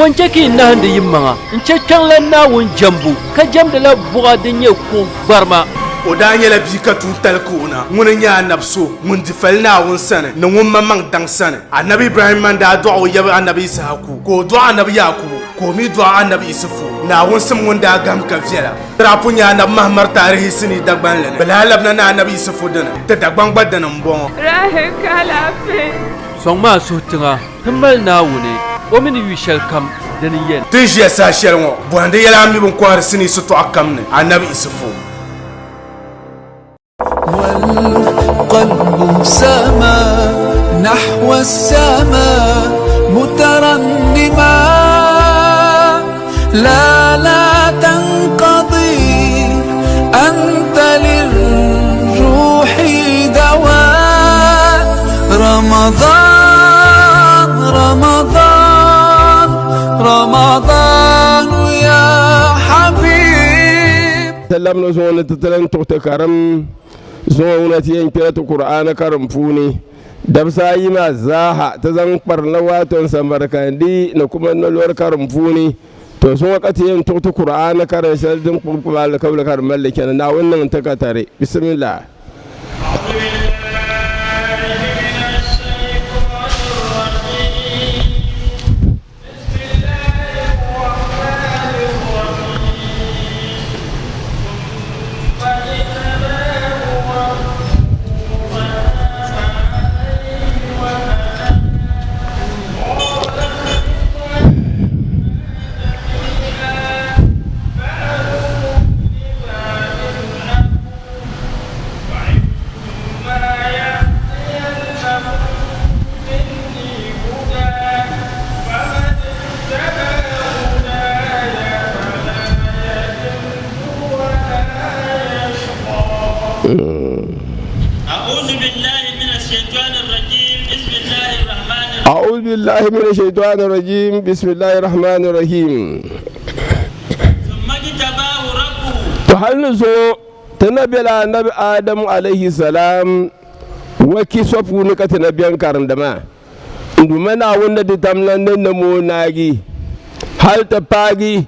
Bɔ n-chɛ ka yi nahindi yimaŋa n-chɛ kpiɔŋlan Naawuni jɛmbu, ka jɛmdila buɣa din nyɛ kuɣ gbarima? O daa nyɛla bia ka tuuntali ka o na. Ŋuni n-nyɛ anabi so ŋun di fali Naawuni sani ni ŋun maŋmaŋ daŋ sani. Anabi Ibrahimma n-daa dɔɣi o yaba anabi Yisahaku, ka o dɔɣi anabi Yaakubu, ka o mi dɔɣi anabi Isufu. Naawuni sim ŋun daa gahim ka viɛla. Di daa pun nyɛ anabi Mahamar taarihi sinii Dagbanli ni. Bɛ lahi labina ni anabi Isufu dini, ti Dagbaŋ gba dini m-bɔŋɔ. Rahi ka alaafee. Sɔŋmi a suhu tiŋa ti mali Naawuni, o mi ni yu shɛlikam dini yɛn. Ti ni ʒiya saha shɛli ŋɔ, bɔhindi yɛla a mi bɛ ni kɔhiri sinii sitɔɣu kam ni, Anabi Isufu. والقلب سما نحو السماء مترنما لا لا تنقضي أنت للروح دواء رمضان رمضان رمضان يا حبيب Ti labina zuŋɔ ni ti ti lan tuɣi ti karim zuŋɔ ŋuna ti yɛn kpɛla ti Kur'aani karim puuni. Dabisa ayi maa zaaha ti zaŋ kparila waato n Samarkandi ni kuma nolɔri karim puuni. To zuŋɔ ka ti yɛn tuɣi ti Kur'aani karim shɛli din kpuɣi kpuɣi alikauli ka di mali li chana. Naawuni niŋ ti ka tari. Bisimilah. أعوذ بالله من الشيطان الرجيم بسم الله الرحمن الرحيم ثم اجتباه ربه To hal ni zuŋɔ ti na bela Anabi Adamu alayhi salam wa kisa puuni ka ti na beni karindi maa. N Duuma Naawuni ni di tamla ni nam o naagi hal ti paagi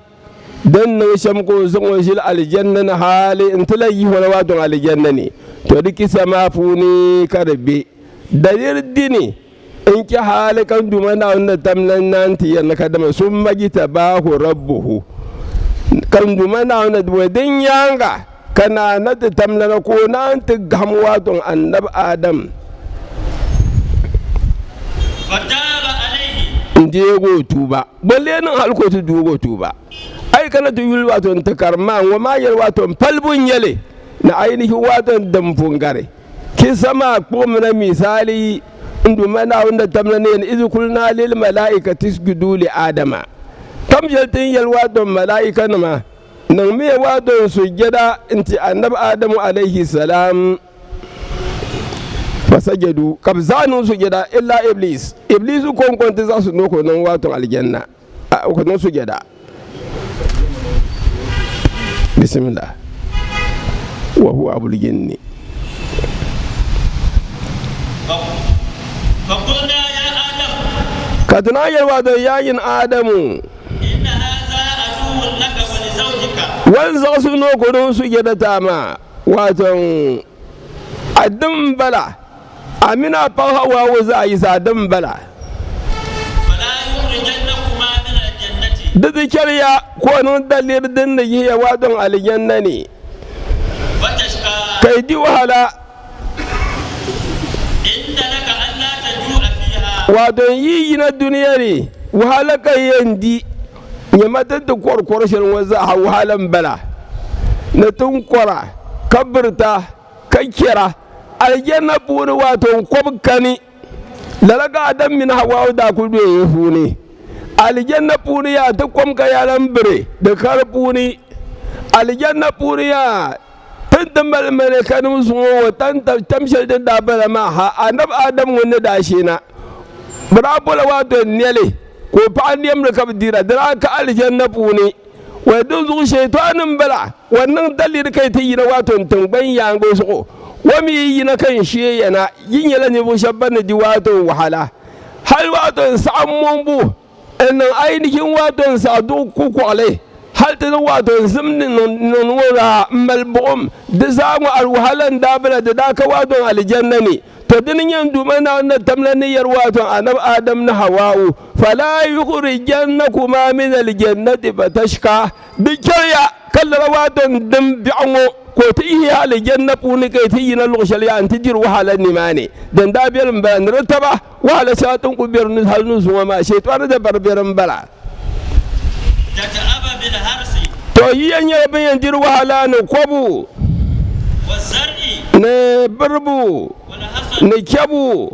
din niŋ shɛm ka o zaŋ o ʒili alijanna ni hali nti lahi yihi o na waadɔŋ alijanna ni. To di kisa maa puuni ka di be. Daliri dini n-chɛ hali ka n Duuma Naawuni ni tamla naan ti yɛri ni kadama summa jtabaahu rabbuhu ka n Duuma Naawuni ni bɔi din nyaaŋa ka naa na ti tamlana ka o naan ti gahim waadɔŋ Annabi Adam n-deegi o tuuba. Bɔ n-lee niŋ hali ka o ti duug o tuuba? A yi kana ti yuli waato n-ti karim maa, ŋɔ maa yɛli waato n palibu n-nyɛ li ni ainihi waato n dim pun gari. Kisa maa kpuɣimina misali n Duuma Naawuni ni tamla ni yɛn iz kulnaa lil malaikati isjudu li Adama. Kam shɛli ti ni yɛli waato n malaikanima, Niŋmiya waato n sujjada n-ti Annabi Adamu alayhi salam. Fasajadu, ka bɛ zaa niŋ sujjada illa Iblis. Iblis kɔŋko nti zaɣisi ni o ku niŋ waato aljanna, o ku niŋ sujjada. Bismillah. Wa huwa abul jinni. Ka ti naan yɛli waato, Yaa nyin Adamu! Wan zaɣisi ni o ku niŋ sujjada ti a maa, waato a dim m-bala, a mini a paɣ Hawawu zaa yi zaa dim m-bala. Di ti chɛliya ka o niŋ daliri din ni yihi ya waadoŋ alijanna ni, ka yi di wahala. Waadoŋ yi yina dunia ni, wahala ka yi yɛn di. Nyama ti ti kɔri kɔr shɛli ŋɔ zaa wahala m-bala ni ti ni kɔra ka birita ka chɛra alijanna puuni waato n-kɔb kani. Lala ka Adam mini Hawawu daa kuli be di puuni. Alijanna puuni yaa ti kom ka yaa lan biri di kari puuni. Alijanna puuni yaa ti ni ti mali malaikanima zuŋɔ ŋɔ tam shɛli din daa bala maa ha Anabi Adam ŋun ni daa sheena. Bɛ daa bola waato nɛli ka o paɣa nɛmdi ka bɛ dira. Di daa ka alijanna puuni. Wai dinzuɣu Shɛitɔni m-bala wa niŋ daliri ka yi ti yina waato n tiŋgbani yaaŋa zuɣu, o mi yi yina ka n shee ya na, yi nyɛla ninvuɣ shɛb ban ni di waato wahala hal waato n saɣim mɔŋbu. N niŋ ainihin wato n saɣi duɣu kukɔɣili hal ti ni wato n zim ni niŋ ŋɔ daa m mali buɣim. Di zaa ŋɔ alwahala n daa bala di daa ka wato n alijanna ni. To dini nyɛ n Duuma Naawuni ni tamla ni yɛri wato Anabi Adam ni Hawa'u, Fala yukhrijannakuma min aljannati fatashqa, Di chɛliya ka lala wato n dim biɛɣu ŋɔ ka o ti yihi ya alijanna puuni ka yi ti yina luɣ shɛli yaa nti diri wahala nimaani. Din daa beni m-bala ni di taba wahala shɛŋa ti ni kul beri ni hal ni zuŋɔ maa, Shɛitɔni dabari beri m-bala. To yi yɛn nyɛla bɛn yɛn diri wahala ni kɔbu ni biribu ni chɛbu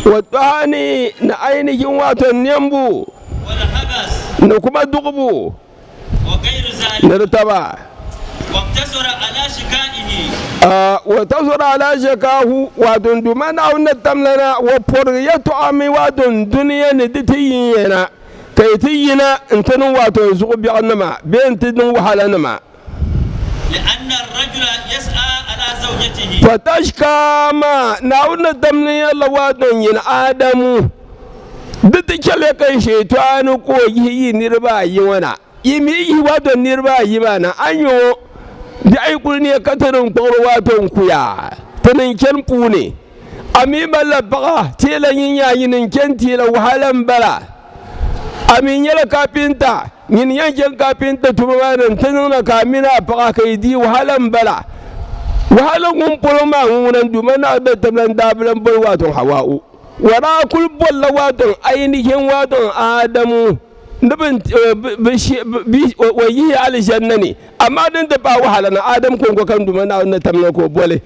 watɔhani ni ainihin wato nɛmbu ni kuma duɣubu ni di taba. Wa tazura ala shakahu wato Duuma Naawuni ni tamlana wa pɔrigi yɛtɔɣa mi wato dunia ni di ti yin yɛna ka yi ti yina n-ti niŋ wato zuɣu biɛɣu nima bee n-ti niŋ wahala nima. Fatashka ma Naawuni ni tamli yɛlila wato nyin Adamu di ti chɛliya ka Shaitani ka o yihi yi niriba ayi ŋɔ na. Yi mi yihi wato niriba ayi maa na, a ni ŋɔ biɛɣu yi kuli neei ka ti din kpuɣiri wato n-kuya ti ni n-chani puuni. A mi malila paɣa teela nyin nya nyini n-chani teela wahala m-bala. A mi nyɛla kapinta, nyini yɛn chani kapinta tuma maa ni nti niŋda ka a mini a paɣa ka yi di wahala m-bala. Wahala ŋun polo maa ŋuna n-Duuma Naawuni datamla n-daa bi lan boli wato Hawa'u. Waraa kuli bolila wato ainihin wato Adamu. Ni bi o yihi alijanna ni, amaa din ti paai wahala na Adam kɔŋko ka n Duuma Naawuni ni tamla ka o boli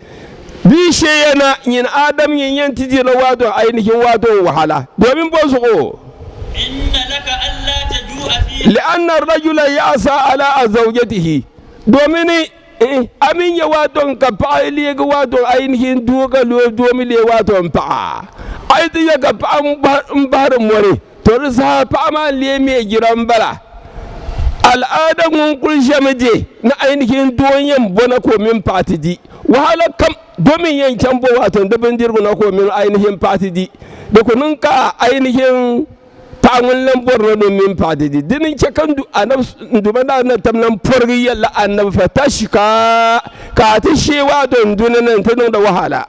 bia sheeya na, Nyin Adam nyin yɛn ti dirila waato ainihin waato wahala, domin bɔ zuɣu? Li'anna ar-rajula ya'sa ala zawjatihi, domin A mi nya waato ka paɣa leegi waato ainihin doo ka doo mi leei waato paɣa. A yi ti nya ka paɣa m-bahiri mɔri, to di saha paɣa maa n-leei me jira m-bala. Al'aada ŋun kuli ʒɛmi di ni ainihin doo n-yɛn bo na ka o mini paɣa ti di wahala kam. Doo mi n-yɛn chaŋ bo waato n-di bindirigu na ka o mini ainihin paɣa ti di. Di ku niŋ ka ainihin Paɣa ŋun lan bɔrila ni o mini paɣa di di, dini n-chɛ ka n Duuma Naawuni na tam lan pɔrigi yɛlila anabi fatashika, ka a ti sheei waado n duni ni nti niŋdi wahala.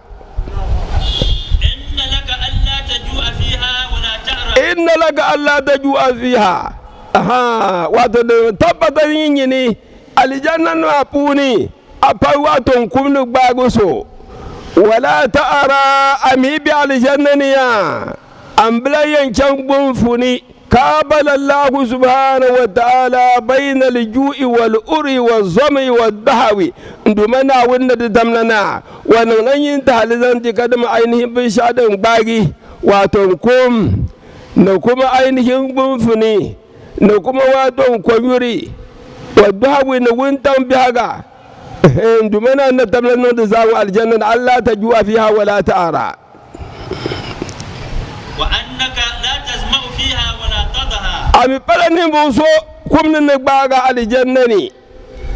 Inna laka alla tajua fiha, ahaa, wato din tabbata yi nyini alijanna maa puuni a pa wato n kum ni gbaagi so, wala ta'ara, a mi be alijanna ni yaa. An bila yɛn chaŋ gbunfuni, Qaabala Allahu subhanahu wa ta'ala bayna al-ju'i wal-uri wa-zami wa-dahawi, n Duuma Naawuni ni di damla na wa niŋla nyintahali zaŋ ti kadama ainihin binshɛɣu din gbaagi, wato n kum, ni kuma ainihin gbunfuni, ni kuma wato n konyuri, wa-dahawi ni wuntaŋ biɛhiga. N Duuma Naawuni ni damla niŋ di zaa ŋɔ Aljanna ni, Alla tajua fiha wa la ta'ara. A mi pala ninvuɣ so kum ni ni gbaag a alijanna ni,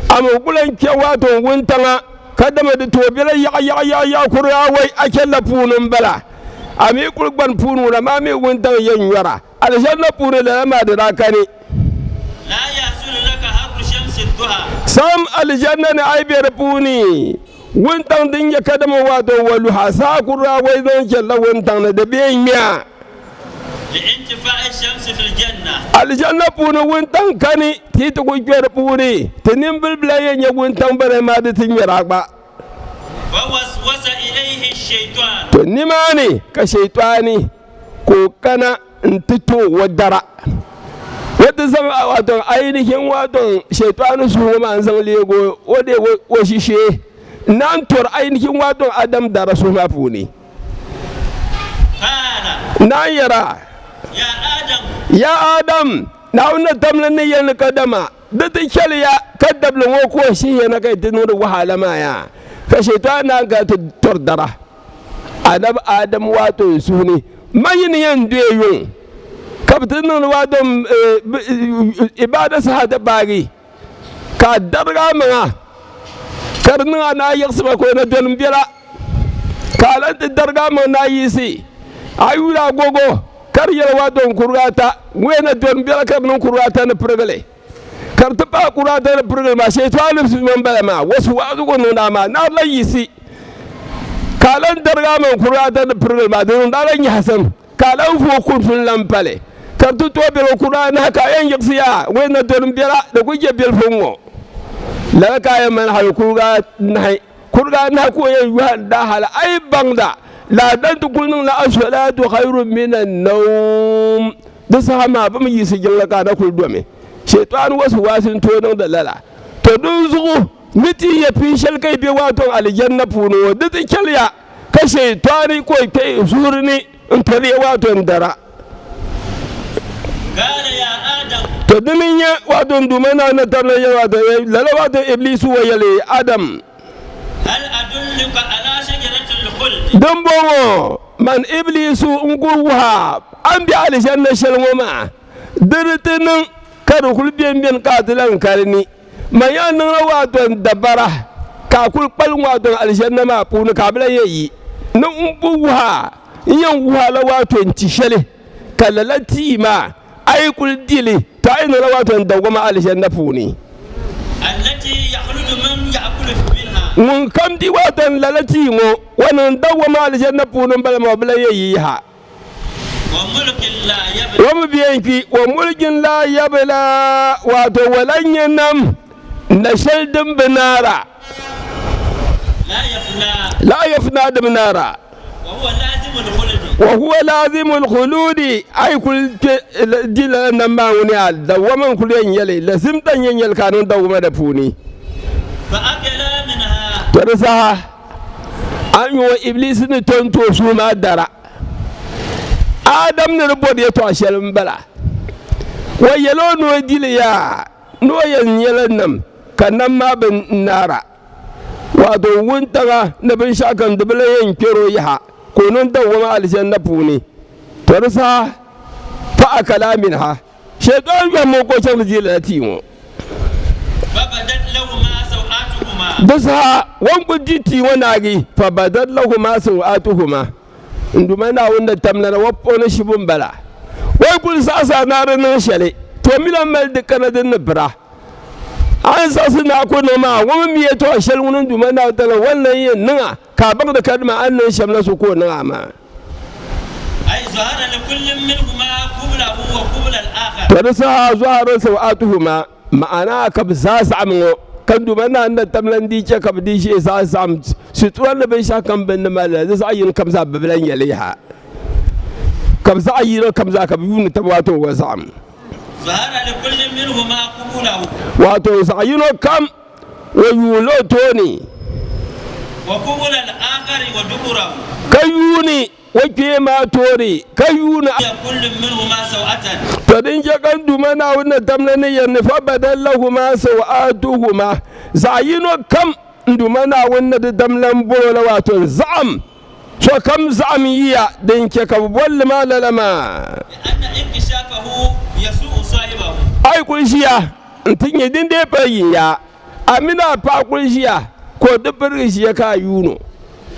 a mi ku lan kpe waato wuntaŋa, ka dama di tooi bela yaɣiyaɣiyaɣiyaɣi kuri awɛi a chɛlila puuni m-bala. A mi kul gbani puuni ŋuna maa mi wuntaŋ yɛn nyɔra alijanna puuni, lala maa di daa kani. Sam alijanna ni a yi be di puuni. Wuntaŋ din nyɛ kadama waato waluha saha kurili awɔi zaŋ chɛlila wuntaŋ ni di bee ŋmɛa. Alijanna puuni wuntaŋ kani ti yi ti ku kpe di puuni, ti nimbilibila yɛn nyɛ wuntaŋ bana maa di ti ŋmɛri a gba. To nimaani ka Shaitani ka o kana n-ti ti o o dara. O ti zaŋ wato ainihin wato shaitani suhu maa n-zaŋ leeg o deeg o ʒishee n-naan tɔri ainihin wato Adam dara suhu maa puuni. Naan yɛra, Ya Adam, Naawuni ni tamli ni yɛli ni kadama di ti chɛliya ka dabili ŋɔ ka o shihiya na ka yi ti niŋdi wahala maa yaa, ka shaitani naan kana ti tɔri dara. Anabi Adam waato n suhu ni ma yi ni yɛn doya yuŋ ka bɛ ti niŋdi waato ibaada saha ti paagi ka a darigi a maŋa ka di niŋ a ni a yiɣisi ba ka o na doli m-bela ka a lan ti darigi a maŋ ni a yiɣisi a yuuli agogo. Ka di yɛli wato n kurigi ata ŋun yɛn na dɔni biɛla ka di niŋ kurigi ata ni pirigili. Ka di ti paai kurigi ata ni pirigili maa, shɛitɔɣu ni min bala maa, wasuwaasu ka o niŋdi a maa, ni a di lahi yiɣisi ka a lan darigi a maŋ kurigi ata ni pirigili maa, di niŋdi a la nyaɣisim ka a lan vooi kuntuni lan pali. Ka di ti tooi bɛli o kurigi anahi ka a yɛn yiɣisi yaa ŋun yɛn na dɔni biɛla di kuli je biɛlifu ŋ-ŋɔ. Lala ka a yɛn mali hali kurigi anahi. Kuriga anahi ka o yɛn yɔhi n daa hali a yi baŋda laa dan ti kuli niŋla asolaatu khayrun min annawm di saha maa bɛ mi yiɣisi jiŋli ka a na kuli domi shɛitani wasiwaasi n tooi niŋdi lala to dinzuɣu ni ti ya pin shɛli ka yi be waatɔŋ alijanna puuni ŋɔ di ti chɛliya ka shɛitani ka o kpe zuhuri ni n tɔri ya waatɔŋ dara. To dini n-nyɛ wato n Duuma Naawuni ni tabili yɛli wato lala wato Ibliisu wa yɛli Adam, Dimbɔŋɔ man Ibliisu n-ku wuhi a a ni be alizanda shɛli ŋɔ maa, di di ti niŋ ka di kul bembeni ka a ti lan kali ni. Man yaa niŋla wato n dabara ka a kul kpalim wato alizanda maa puuni ka a bi lan yɛn yi ni m bi wuhi a, n yɛn wuhi a la wato n ti shɛli ka lala tia maa a yi kul di li, to a yi niŋla wato n dawama alizanda puuni. Ŋun kam di wato n lala tia ŋɔ, o niŋ dawama alizanda puuni m-bala maa, o bi lan yɛn yi yaha. O mi bɛ yɛn kpi, wa mulkin laa yabla, wato wala n-nyɛ nam na shɛli din bi naara, laa yafna di bi naara, wa huwa laazimul khuludi, a yi kuli kpe di lala nam maa ŋuni a dawwama n-kuli yɛn nyɛ li, lazimta n-yɛn nyɛ li ka a niŋ dawwama di puuni. To di saha a ni nya Iblisi ni to n-ti o suhu maa dara. Adam ni di bɔri yɛtɔɣ shɛli m-bala. O yɛl o ni o di li yaa ni o yɛn nyɛla nam ka nam maa bi naara. Wato wuntaŋa ni binshɛɣukam di bi lan yɛn kpɛr o yaha ka o niŋ dawwama alizanda puuni. To di saha fa akala minha. Shɛitan yɔhim o ka o chaŋ ti di lala tia ŋɔ. Di saha o ni kuli di tia ŋɔ naagi, fabadat lahuma saw'atuhuma, n Duuma Naawuni ni tamlana o puuni shibu m-bala. O yi kuli saɣisi a ni a di niŋ shɛli, to o mi lan mali di kana din ni bira. A ni saɣisi ni a ku niŋ maa, ŋun mi mi yɛtɔɣ shɛli ŋuni n Duuma Naawuni tamlana o ni lan yɛn niŋ a, ka a baŋdi kadama a ni niŋ shɛm la so ka o niŋ a maa. To di saha zahara saw'atuhuma, ma'ana ka bɛ zaa saɣim ŋɔ, ka Duuma Naa ni tam lan dii chɛ ka bɛ dii ʒiɛ zaa saɣim situra ni binshɛɣu kam bɛ ni mali la, di zaɣ yini kam zaa bɛ bi lan nya li yaha, ka bɛ zaɣ yino kam zaa ka bɛ yuuni tab waato wa saɣim. Waato zaɣ yino kam o yuun la o tooni, ka yuuni o kpee maa tooni, ka yuuni. To din chɛ ka n Duuma Naawuni ni tamla ni yɛri ni fabadal lahuma saw'atuhuma, zaɣ yino kam n Duuma Naawuni ni di tamla m-bɔŋɔ la, waato n zaɣim sokam zaɣim yiya din chɛ ka bɛ boli li maa lala maa. A yi kul ʒiya nti nyɛ din dee pala yinya, a mini a paɣa kul ʒiya ka o ti pirigi ʒiya ka a yuun o,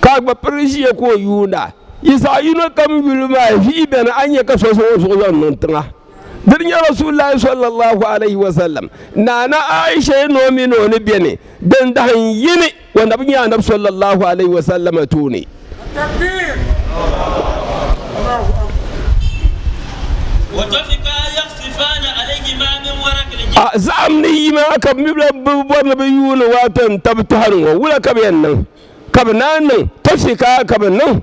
ka a gba pirigi ʒiya ka o yuunda. Yi zaɣ yino kam yuli maa vihi beni, a ni nya ka so zaŋ o zuɣu zaŋ niŋ tiŋa. Di ni nyɛ Rasulillahi sallallahu alaihi wasallam, Nana Aisha yi ni o mini o ni beni din dahin yini o na bi nya Anabi sallallahu alaihi wasallam tooni. A zaɣim ni yi maa ka bɛ mi bi bɔri ni bɛ yuuni waato n-tabi tɔhiri ŋɔ, wula ka bɛ yɛn niŋ? Ka bɛ naan niŋ tɔfika ka bɛ niŋ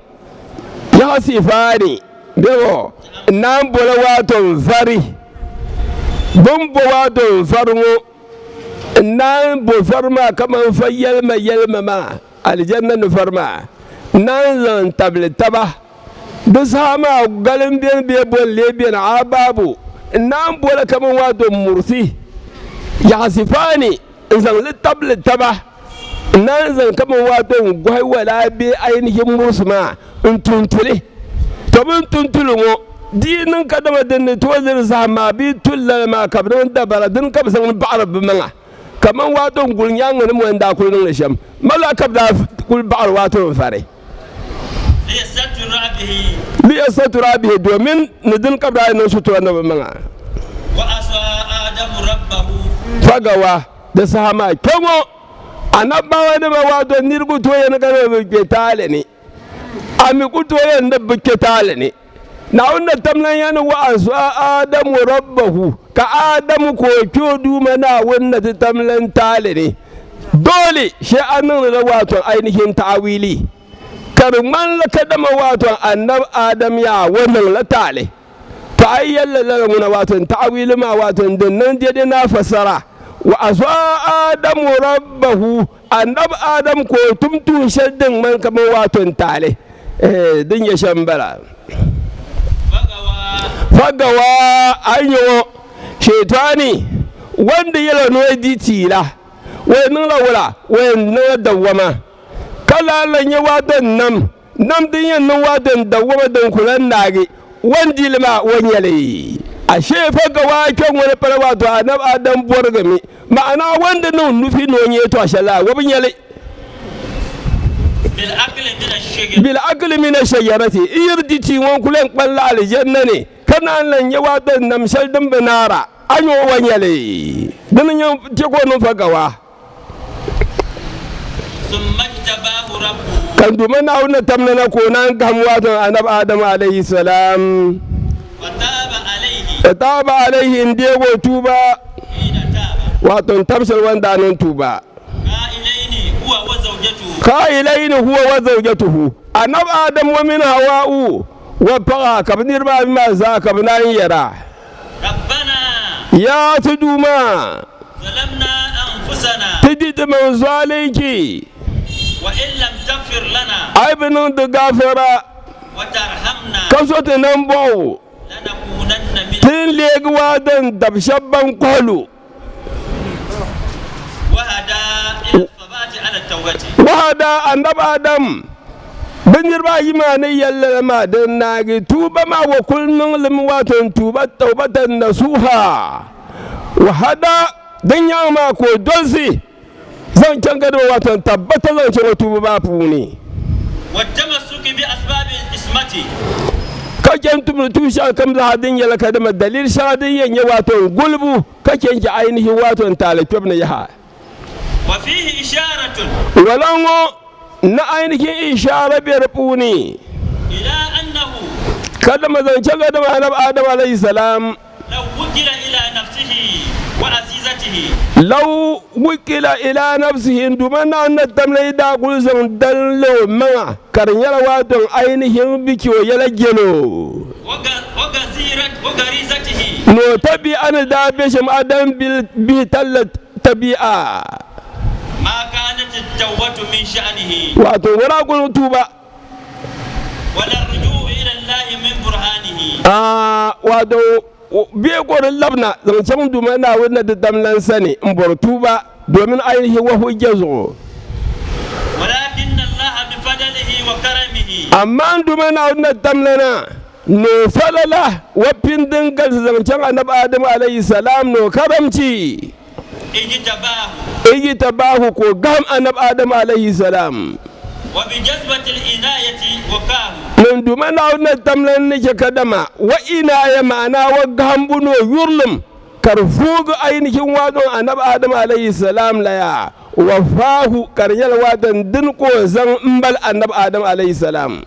yaɣisifaani bɛbɔ n-naan bola waato n-vari. Bɛ ni bo waato n-vari ŋɔ n-naan bo vari maa kaman va yɛlima yɛlima maa. Alijanna ni vari maa naan zaŋ tabili taba. Di saha maa galim beni bee bo n-lee beni Ababu n-naan bola kaman waato mursi yaɣisifaani n-zaŋ li tabili taba n-naan zaŋ kaman waato n-gɔhi walaa bee ainihi mursi maa n-tuntuli. Tɔ bɛ ni tuntuli ŋɔ di yi niŋ kadama din ni tooi liri zahim maa bee tuli lala maa ka bɛ niŋ dabara dini ka bɛ zaŋ baɣiri bɛ maŋa. Kaman waato n-guli nyaaŋa ni mɔni daa kuli niŋdi shɛm, mali la ka bɛ daa kuli baɣiri waato n-vari. Liyastatura bihi domin ni din ka bɛ daa niŋ sutura ni bɛ maŋa. Fagawa di saha maa kpɛŋɔ anabbawa nima wato niri ku tooi yɛn ka bɛ kpe taali ni a mi ku tooi yɛn ni bi kpe taali ni. Naawuni na tam lan yɛn ni wa asa Adamu rabbahu ka Adamu ka o kpe o Duuma Naawuni na ti tam lan taali ni. Doole shee a niŋdi la wato ainihin ta'awili. Ka di ŋmanila kadama waato annabi Adam yaa o niŋla taali. To a yi yɛlila lala ŋuna waato n ta'awili maa waato n din niŋ dɛde ni a fasara, Wa asaa Adamu rabbahu, annabi Adam ka o tum tuun shɛli din ŋmani kaman waato n taali. Ɛhɛ, din nyɛ shɛm m-bala. Fagawa, a yi nya ŋɔ, Shaitani wanda yɛla ni o di tia la, o yɛn niŋla wula? O yɛn niŋla dawwama. Ka lala la nyɛ waa din nam, nam din yɛn niŋ waa din dawwama din ku lan naagi, o ni di li maa o nya li. Ashee fa ka waa kpe ŋɔ ni pala waato Anabi Adam bɔrigimi, ma'ana o ni di niŋ nufi ni o nya yɛtɔɣ shɛli la, o bi nya li. Bil akli mina shajarati, n yi di tia ŋɔ n ku lan kpaŋ la alijanna ni, ka naan lan nya waa din nam shɛli din bi naara, a nya o wa nya li. Dini n-nyɛ chɛ ka o niŋ fa ka waa. Ka Duuma Naawuni na tamda na ka o naan gahim waato Anabi Adam alayhi salam. Fataaba alayhi n-deeg o tuuba, waato n-tab shɛli o ni daa niŋ tuuba. Qaa'ilayni huwa wa zawjatuhu, Anabi Adam wa mini Hawa'u wa paɣa ka bɛ niriba ayi maa zaa ka bɛ naan yɛra. Yaa ti Duuma, ti di ti maŋ zualinchi, a yi bi niŋ ti gaafara ka so ti nambɔɣu, ti ni leegi waa din dab shɛb ban kɔhi lu. Wahada Annabi Adam bɛ niriba ayi maa ni yɛli lala maa din naagi tuuba maa wa kuli niŋ li mi wato n tuuba tawbatan nasuha. Wahada din nyaŋ maa ka o dolsi zaŋ chaŋ ka dama wato n tabbata zaŋ chaŋ o tuuba maa puuni. Ka chɛ n-tumdi tuun shɛŋa kam zaa din yɛla kadama daliri shɛŋa din yɛn nyɛ wato n gulibu ka chɛ n-chɛ ainihi wato n taali kpɛbu ni yaha. Wala ŋɔ ni ainihin ishaara be di puuni kadama zaŋ chaŋ kadama Anabi Adam alayhi salam. Law wukila ila nafsihi n Duuma Naawuni na tamla yi daa kuli zaŋ dalinli o maŋa ka di nyɛla waatɔŋ ainihin bɛ chɛ o yɛla jɛlo ni o tabi'a ni daa be shɛm Adam bihi talla tabi'a wato o daa kuli tuuba. Wato bee ka o di labina zaŋ chaŋ Duuma Naawuni na ti tam lan sani m-bɔri tuuba domin ainihi wa hujja zuɣu. Amaa n Duuma Naawuni na tam lana ni o falala wa pini din galisi zaŋ chaŋ Anabi Adamu alayhi salam ni o karamchi ijtabaahu ka o gahim Anabi Adamu alayhi salam. Ŋun Duuma Naawuni na tam lan ni chɛ kadama wa inaaya ma'ana wa gahimbu ni o yurilim ka di vuugi ainihin waadɔn Anabi Adamu alayhi salam la yaa wa faahu ka di nyɛla waadɔn dini ka o zaŋ m-bali Anabi Adamu alayhi salam.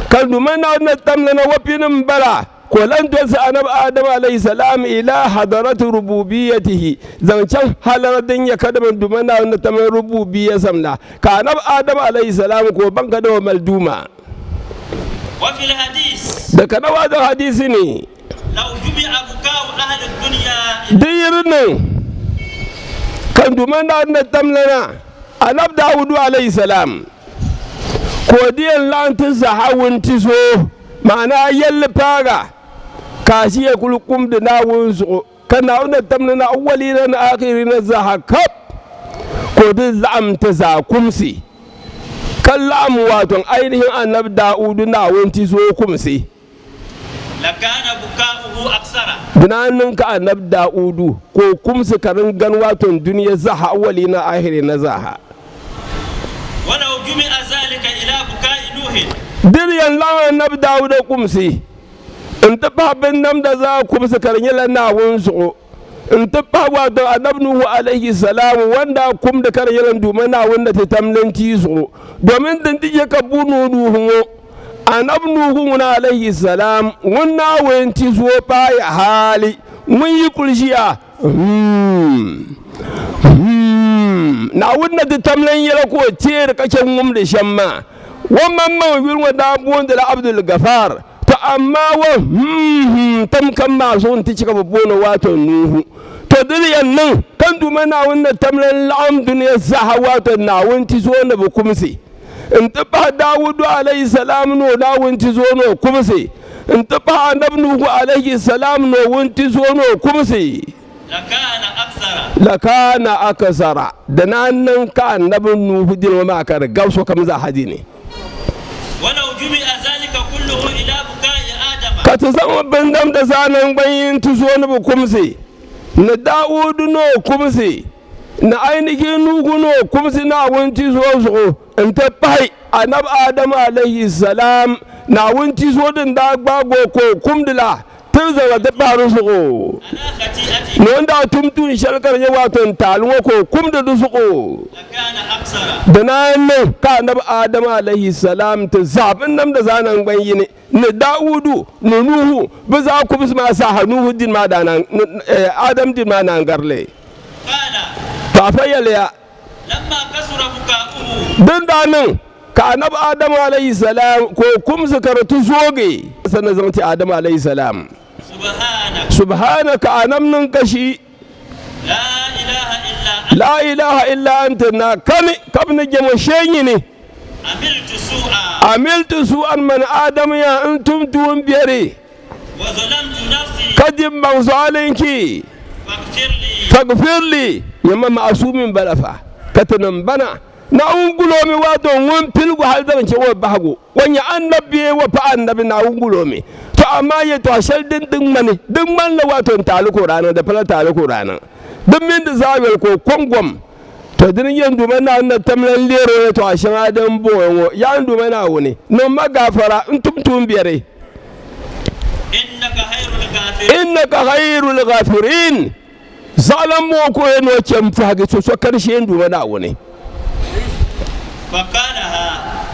Ka Duuma Naawuni na tam lana wa pini m-bala. Ka o lan dolsi Anabi Adam alayhi salam ila hadarati rububiyatihi zaŋ chaŋ halara din nyɛ kadama Duuma Naawuni ni tam rububiyya sam la, ka Anabi Adam alayhi salam ka o baŋ kadama o mali Duuma. Wa fil hadis. Di kana waadin hadisi ni. Law jumi'a buka'u ahli dunya ila. Di yi di niŋ ka Duuma Naawuni ni tam lana Anabi Dawudu alayhi salam ka o di yɛn laɣim ti zaha wuntizo. Ma'ana yɛlli paaga ka a ʒiya kuli kumdi Naawuni zuɣu, ka Naawuni na tamdi ni awwaliina ni aakhiriina zaaha kap, ka o di laɣim ti zaa kumsi, ka laɣim wato ainihin Annabi Daawudu Naawuni ti zooi kumsi. Lakana buka'uhu aksara. Di naan niŋ ka Annabi Daawudu ka o kumsi ka din gani wato dunia zaaha awwaliina aakhiriina zaaha. Walau jumi'a zalika ila buka'i Nuh. Dini yɛn laɣim Annabi Dawuda kumsi n-ti pahi binnamda zaa kumsi ka di nyɛla Naawuni zuɣu, n-ti pahi wato Annabi Nuhu alayhi salaam wani daa kumdi ka di nyɛla n Duuma Naawuni ni ti tam lintii zuɣu, domin din ti chɛ ka bu ni o Nuhu ŋɔ, Annabi Nuhu ŋuna alayhi salaam ŋun Naawuni ti zuo paai hali ŋun yi kuli ʒiya Hmm. Hmm. Naawuni na ti tam lan yɛla ka o teeri ka chɛ ŋumdi shɛm maa. O maŋmaŋ yuli ŋɔ daa boondila Abdul Gafar. To amaa o hmm hmm tam kam maa zuɣu nti chɛ ka bɛ booni o waato Nuhu. To di ni yɛn niŋ ka n Duuma Naawuni na tam lan laɣim dunia zaaha waato Naawuni tizuo ni bi kumsi n-ti pahi Dawudu alayhi salam ni o Naawuni tizuo ni o kumsi. N-ti pahi Anabi Nuhu alayhi salam ni o wuntizuo ni o kumsi. Lakana aksara, di naan niŋ ka Anabi Nuhu dini ŋɔ maa ka di gabi sokam zaa ha dini. Ka ti zaŋ bindamda zaa naŋgbanyin tizuo ni bi kumsi, ni Dawudu ni o kumsi, ni ainihi Nuhu ni o kumsi Naawuni tizuo zuɣu. N-ti pahi Anabi Adamu alayhi salam, Naawuni tizuo din daa gbaagi o ka o kumdi la, ti ni zaŋ la ti pahi di zuɣu. Ni o ni daa tum tuun shɛli ka di nyɛ waato n-taali ŋɔ ka o kumdi di zuɣu. Di naan niŋ ka Anabi Adamu alayhi salam ti zaɣi binnamda zaa naŋgban yini, ni Dawudu, ni Nuhu, bɛ zaa kumsi maa saha Nuhu dini maa daa naan, Adam dini maa naan gari li. To afa yɛliya. Din daa niŋ ka Anabi Adamu alayhi salam ka o kumsi ka di ti zoogi sanna zaŋ ti Adamu alayhi salam, Subhanaka a nam niŋ kashi, laa ilaha illa anta na kani ka bɛ ni jɛm o shee nyini, amiltu su'an man Adamu ya n tum tuumbiɛri. Ka di maŋ zualinchi, faghfir li, nyama ma'asumin bala fa, ka ti niŋ bana. Naawuni gul o mi waato ŋun piligu hali zaŋ chaŋ o bahigu, o nyɛ annabi bee o pa annabi, Naawuni gul o mi. To amaa yɛtɔɣ shɛli din ti ŋmani di ŋmanila waato n taali ka o daa niŋ, di pala taali ka o daa niŋ, di mini di zaa yoli ka o kɔŋ gom. To dini n-yɛn Duuma Naawuni na tam lan leer o yɛtɔɣ shɛŋa din bɔŋɔ ŋɔ, Yaa n Duuma Naawuni, niŋm ma gaafara n tum tuumbiɛri. Innaka khayrul ghafirin. Zaɣilan ŋɔ ka o yɛn ni o chɛ m-pɔhigi so so kani shee n Duuma Naawuni.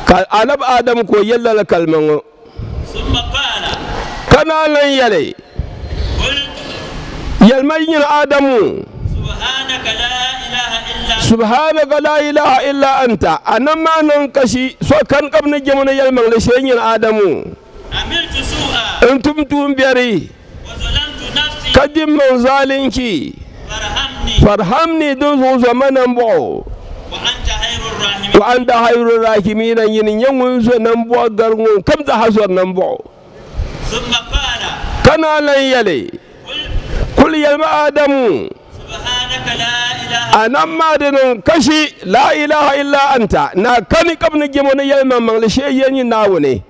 Ka Anabi Adam ka o yɛli lala kalima ŋɔ. Ka naan lan yɛli, Yɛlima nyini Adamu, Subhanaka laa ilaaha illaa anta, a nam maa niŋ kashi, so kani ka bɛ ni jɛm o ni yɛlimaŋli shee nyini Adamu. N tum tuumbiɛri, ka di m maŋ zaalinchi, farhamni, dinzuɣu zo ma nambɔɣu. Wa anta hayru rahimiina, nyini n-nyɛ ŋun zo nambɔɣu gari ŋun kam zaaha zɔri nambɔɣu. Ka naa lan yɛli, Kul yɛlimi Adamu, A nam maa di niŋ kashi, laa ilaaha illaa anta, naa kani ka bɛ ni jɛm o ni yɛlimaŋmaŋli shee yɛn nyɛ Naawuni.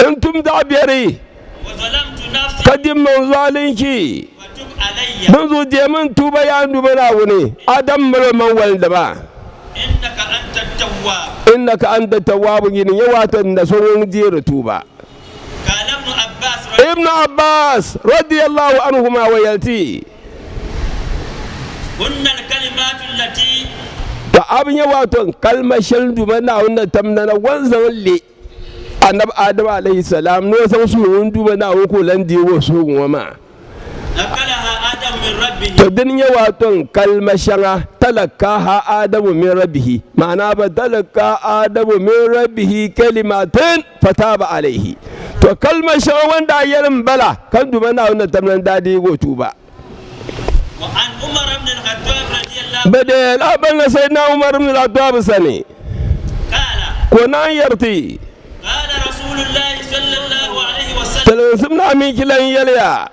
N tum zaɣ biɛri, ka di m maŋ zaalinchi. Dinzuɣu deemi n tuuba yaa n Duuma Naawuni, Adam mali o maŋ walindi ma. Innaka anta tawwaabu, nyini n-nyɛ wato n na so ŋun deeri tuuba. Ibn Abbas radiyallahu anhuma wa yɛli ti. To a bi nya waato n kalima shɛli Duuma Naawuni ni tam nana wan zaŋ li Anabi Adam alayhi salam ni o zaŋ suhi ŋun Duuma Naawuni ka o lan deegi o suhigu ŋɔ maa. To dini nyɛ waato n kalima shɛŋa talakaha Adamu min rabbihi maana ba talaka Adamu min rabbihi kalimatin fataba alayhi. To kalima shɛŋa ŋɔ daa yɛli m bala ka n Duuma Naawuni ni tam nana daa deegi o tuuba. Bɛ deei lahabali na Sayyidina Umar ibn al-Khattab sani, ka o naan yɛri ti, Tiliginsim ni aminchi lan yɛliya,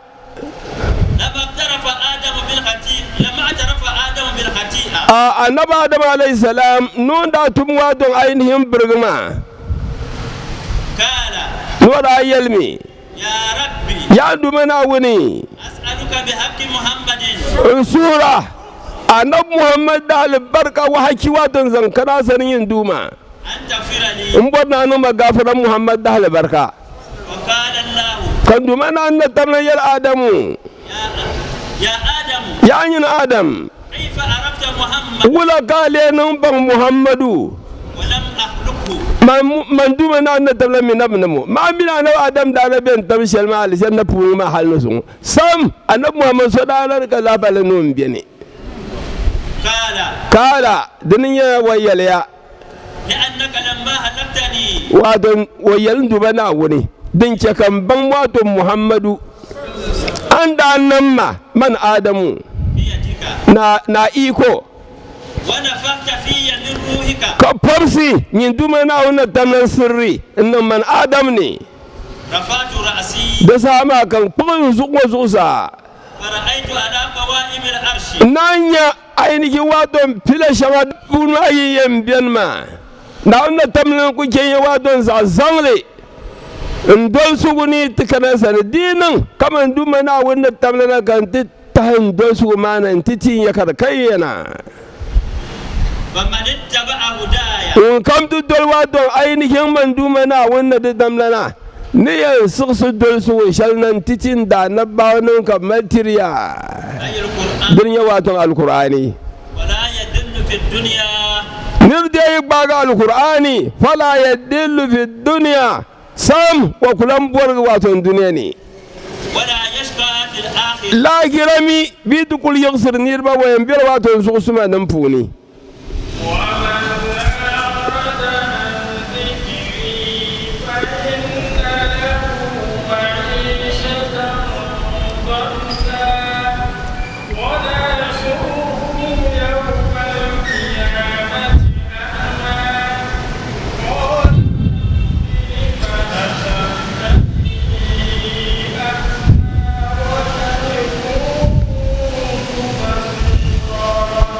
A Annabi Adam alayhi salam ni o ni daa tum waadɔŋ ainihin birigi maa, ni o daa yɛlimi, Yaa n Duuma Naawuni, n suhir a Anabi Muhammad daalibarika wahachi waato n zaŋ kana a sani nyin Duuma. أن تغفر لي. N bɔri ni a niŋ ma gaafara Muhammad dahali barika. وقال الله. Ka Duuma Naawuni na tamla yɛli Adamu. يا آدم. Yaa nyini Adam. كيف عرفت محمد؟ Wula ka a lee niŋ baŋ Muhammadu? ولم أخلقه. Man Duuma Naawuni na tamla mi na bi ni mo. Maa mini Anabi Adam daa na beni tab shɛli maa alizanda puuni maa hali ni zuŋɔ. Sam, Anabi Muhammad so daa na di ka lahibali ni o ni beni. قال. Kaala, di ni nyɛla o yɛliya. لأنك لما هلكتني. Wato o yɛli n Duuma Naawuni, din chɛ ka m baŋ wato Muhammadu, a ni daa nam ma, man Adamu, بيدك. na iko. ونفخت في من روحك. Ka pɔbisi nyin Duuma Naawuni na tamlan sirri n-niŋ man Adam ni. رفعت رأسي. Di saha maa ka n kpuɣi n zuɣu ŋɔ zuɣusaa. فرأيت على قوائم العرش. N naan nya ainihin wato pila shɛŋa puuni ayi yɛn beni maa. Naawuni na tamlan ku chɛ n-nyɛ wato zaɣ zaŋli n dolisigu ni ti kana sani di yi niŋ kaman Duuma Naawuni ni tamlana ka n ti tahi n dolisigu maa na nti ti n ya ka di ka yɛna. فمن اتبع هداي. Ŋun kam ti doli wato ainihin man Duuma Naawuni ni di tamlana ni yɛn siɣisi dolisigu shɛli na nti ti n daanabbawanim ka bɛ mali tiri ya. أي القرآن. Dini nyɛ wato Alkur'aani. ولا يدل في الدنيا. Nir dee yi gbaagi Alkur'aani, fala yadillu fi dunya, sam wa ku lan bɔrigi wato dunia ni. ولا يشقى في الآخرة. Laahira mi bɛ yi ti kul yiɣisiri niriba wa yɛn bela wato zuɣusuma nim puuni. ومن أعرض عن ذكري فإن له معيشة ضنكا ونحشره يوم القيامة أعمى قال لم حشرتني أعمى وقد كنت بصيرا.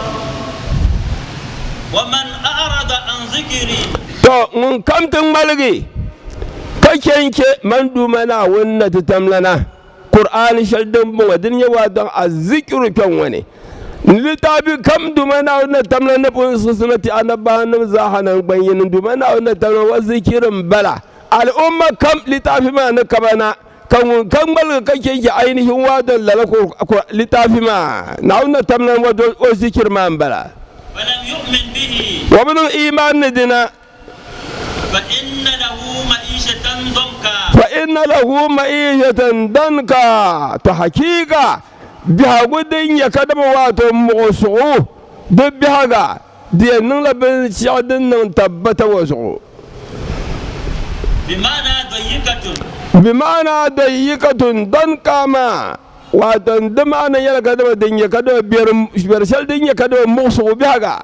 ومن أعرض عن ذكري. To ŋun kam ti ŋmaligi ka chɛ n-chɛ man Duuma Naawuni na ti tamlana Kur'aani shɛli din bɔŋɔ dini nyɛ waadaŋ azikiru kpɛŋ ŋɔ ni ni litaafi kam Duuma Naawuni na tamla ni pun siɣisi na ti anabbanim zaaha naŋgban yini Duuma Naawuni na tamla wa zikiri m-bala al'umma kam litaafi maa ni kaba na ka ŋun kam ŋmaligi ka chɛ n-chɛ ainihin waadaŋ lala litaafi maa Naawuni na tamla o zikiri maa m-bala. ولم يؤمن به. O bi niŋ iimaan ni dina. فإن له معيشة ضنكا. فإن له معيشة ضنكا. To hakiika biɛhigu din nyɛ kadama waato muɣisigu di biɛhiga di yɛn niŋla binshɛɣu din niŋ tabbata o zuɣu. بمعنى ضيقة. بمعنى ضيقة ضنكا maa wato di maana nyɛla kadama din nyɛ kadama biɛri shɛli din nyɛ kadama muɣisigu biɛhiga.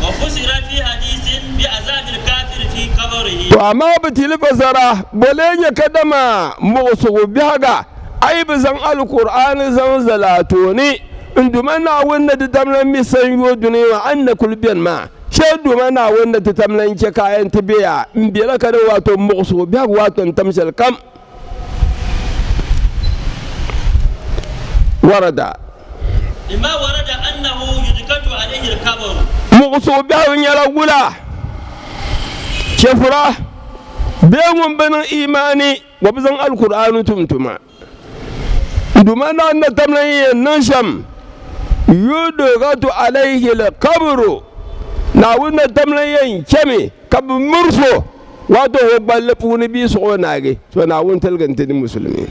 وفسر في حديث بعذاب الكافر في قبره. To amaa bɛ ti li fasara bole nyɛ kadama muɣisigu biɛhiga a yi bi zaŋ Alkur'aani zaŋ zali a tooni n Duuma Naawuni ni di tamla mi sanyoo dunia ŋɔ a ni na kuli beni maa shee Duuma Naawuni ni ti tamla n-chɛ ka a yɛn ti be ya m bela ka di wato muɣisigu biɛhigu wato n tam shɛli kam. Warada. لما ورد أنه يدكت عليه القبر. Muɣisigu biɛhigu nyɛla wula chɛfura bee ŋun bi niŋ imaani o bi zaŋ Alkur'aani tum tuma. Duuma Naawuni na tamla yi yɛn niŋ shɛm yudghatu alayhi al-qabru Naawuni na tamla yɛn chɛmi ka bɛ mirisi o wato o gballi puuni bia suɣi o naagi to Naawuni tiligi n-ti ni musulimi.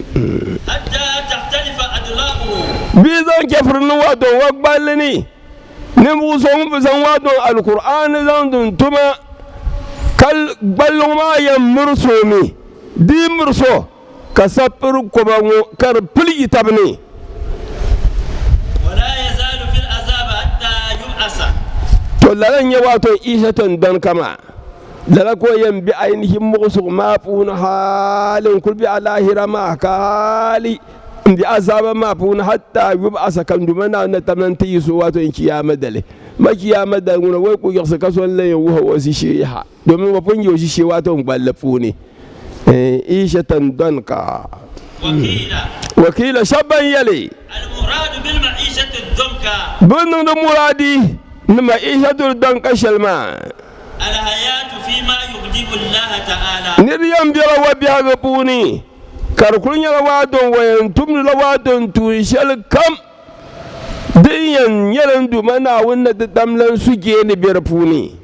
حتى تختلف أضلاعه. Bia zaŋ chɛfuri niŋ wato o gballi ni ninvuɣ so ŋun bi zaŋ wato Alkur'aani zaŋ din tuma ka gballi ŋɔ maa yɛn mirisi o mi di yi mirisi o ka sapiri koba ŋɔ ka di piligi tab ni. ولا يزال في العذاب حتى يبعث. To lala n-nyɛ wato Isa tiŋdani kama lala ka o yɛn be ainihin muɣisigu maa puuni hali n-kuli be alaahira maa ka hali m-be azaaba maa puuni hatta yub'asa ka Duuma Naawuni na tamla nti yiɣisi o wato n chiyaama dali. Ma chiyaama dali ŋuna o yi ku yiɣisi ka so n-lan yɛn wuhi o ʒishee yaha domin o pun yi o ʒishee wato n gballi puuni. Isha tiŋdani ka. وقيل. Wakila shɛba ban yɛli. المراد بالمعيشة الضنكا. Bɛ niŋdi muraadi ni ma'ishatul danka shɛli maa. Alhayatu fima yughdibu Allaha ta'ala. Nir yɛn bela wa biɛhigu puuni, ka di kul nyɛla waadɔn wa yɛn tumdila waadɔn tuun shɛli kam din yɛn nyɛli n Duuma Naawuni ni ti tam lan sujeeni be di puuni.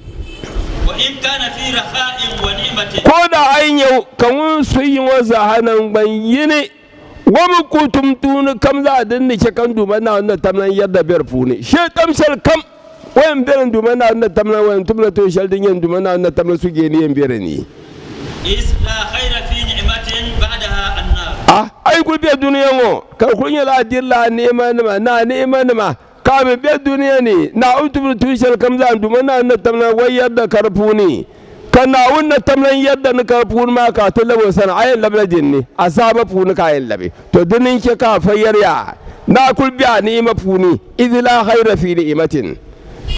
Wa in kana fi rakha'in wa ni'matin. Ko da a yi nya ka ŋun su yi ŋɔ zaaha naŋgban yini, o mi ku tum tuuni kam zaa din ni chɛ ka n Duuma Naawuni ni tam lan yɛrida be di puuni. Shee tam shɛli kam o yɛn beni n Duuma Naawuni ni tam lan o yɛn tumla tuun shɛli din nyɛ n Duuma Naawuni ni tam lan sujeeni yɛn be di ni. Iz la khayra fi ni'matin ba'daha an-nar. A A yi kuli be dunia ŋɔ, ka di kuli nyɛla a dirila a ni'imanima ni a ni'imanima, ka a mi be dunia ni, Naawuni tumdi tuun shɛli kam zaa n Duuma Naawuni ni tam lan wa yɛrida ka di puuni, ka Naawuni ni tam lan yɛrida ni ka di puuni maa ka a ti lab o sani, a yɛn labila din ni, azaaba puuni ka a yɛn labi. To dini n-chɛ ka a fa yɛri ya ni a kuli be a ni'ima puuni, Iz la khayra fi ni'imatin,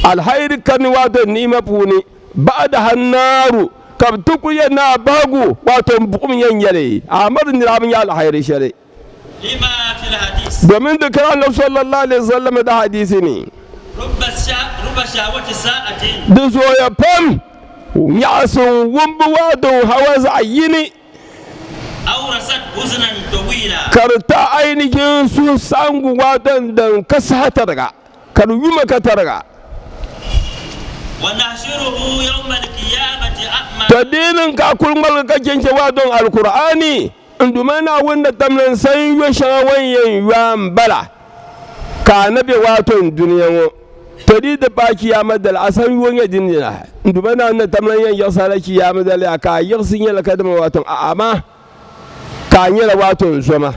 alhairi kani waato ni'ima puuni. Ba'daha an-naaru, ka bɛ ti kuli yɛli ni a bahigu, wato n buɣim yɛn nyɛli, Ahmadu nira bi nya alhairi shɛli. Lima fil hadis. Domin di kari Annabi sallallahu alaihi wasallam da hadisi ni. Rubba shahwati sa'atin. Di zooya pam nyaɣisim wumbu wato hawa zaɣ yini. Awrasat huznan tawila. Ka di ta ainihin suhusaɣiŋgu wato din ka saha tariga. Ka di yuma ka tariga. Wa nahshuruhu yawma al-qiyamati a'ma. To di niŋ ka a kul ŋmaligi ka chɛnchɛ waa dɔŋ Alkur'aani n Duuma Naawuni ni tamli n sayi yo shɛŋa o ni yɛn yo a m-bala ka a na be waato n dunia ŋɔ. To di ti paai Chiyaama dali, a san yo nyɛ dindina n Duuma Naawuni ni tamli n yɛn yiɣisi a la Chiyaama dali a ka a yiɣisi nyɛla kadama waato a'a amaa ka a nyɛla waato n zoma.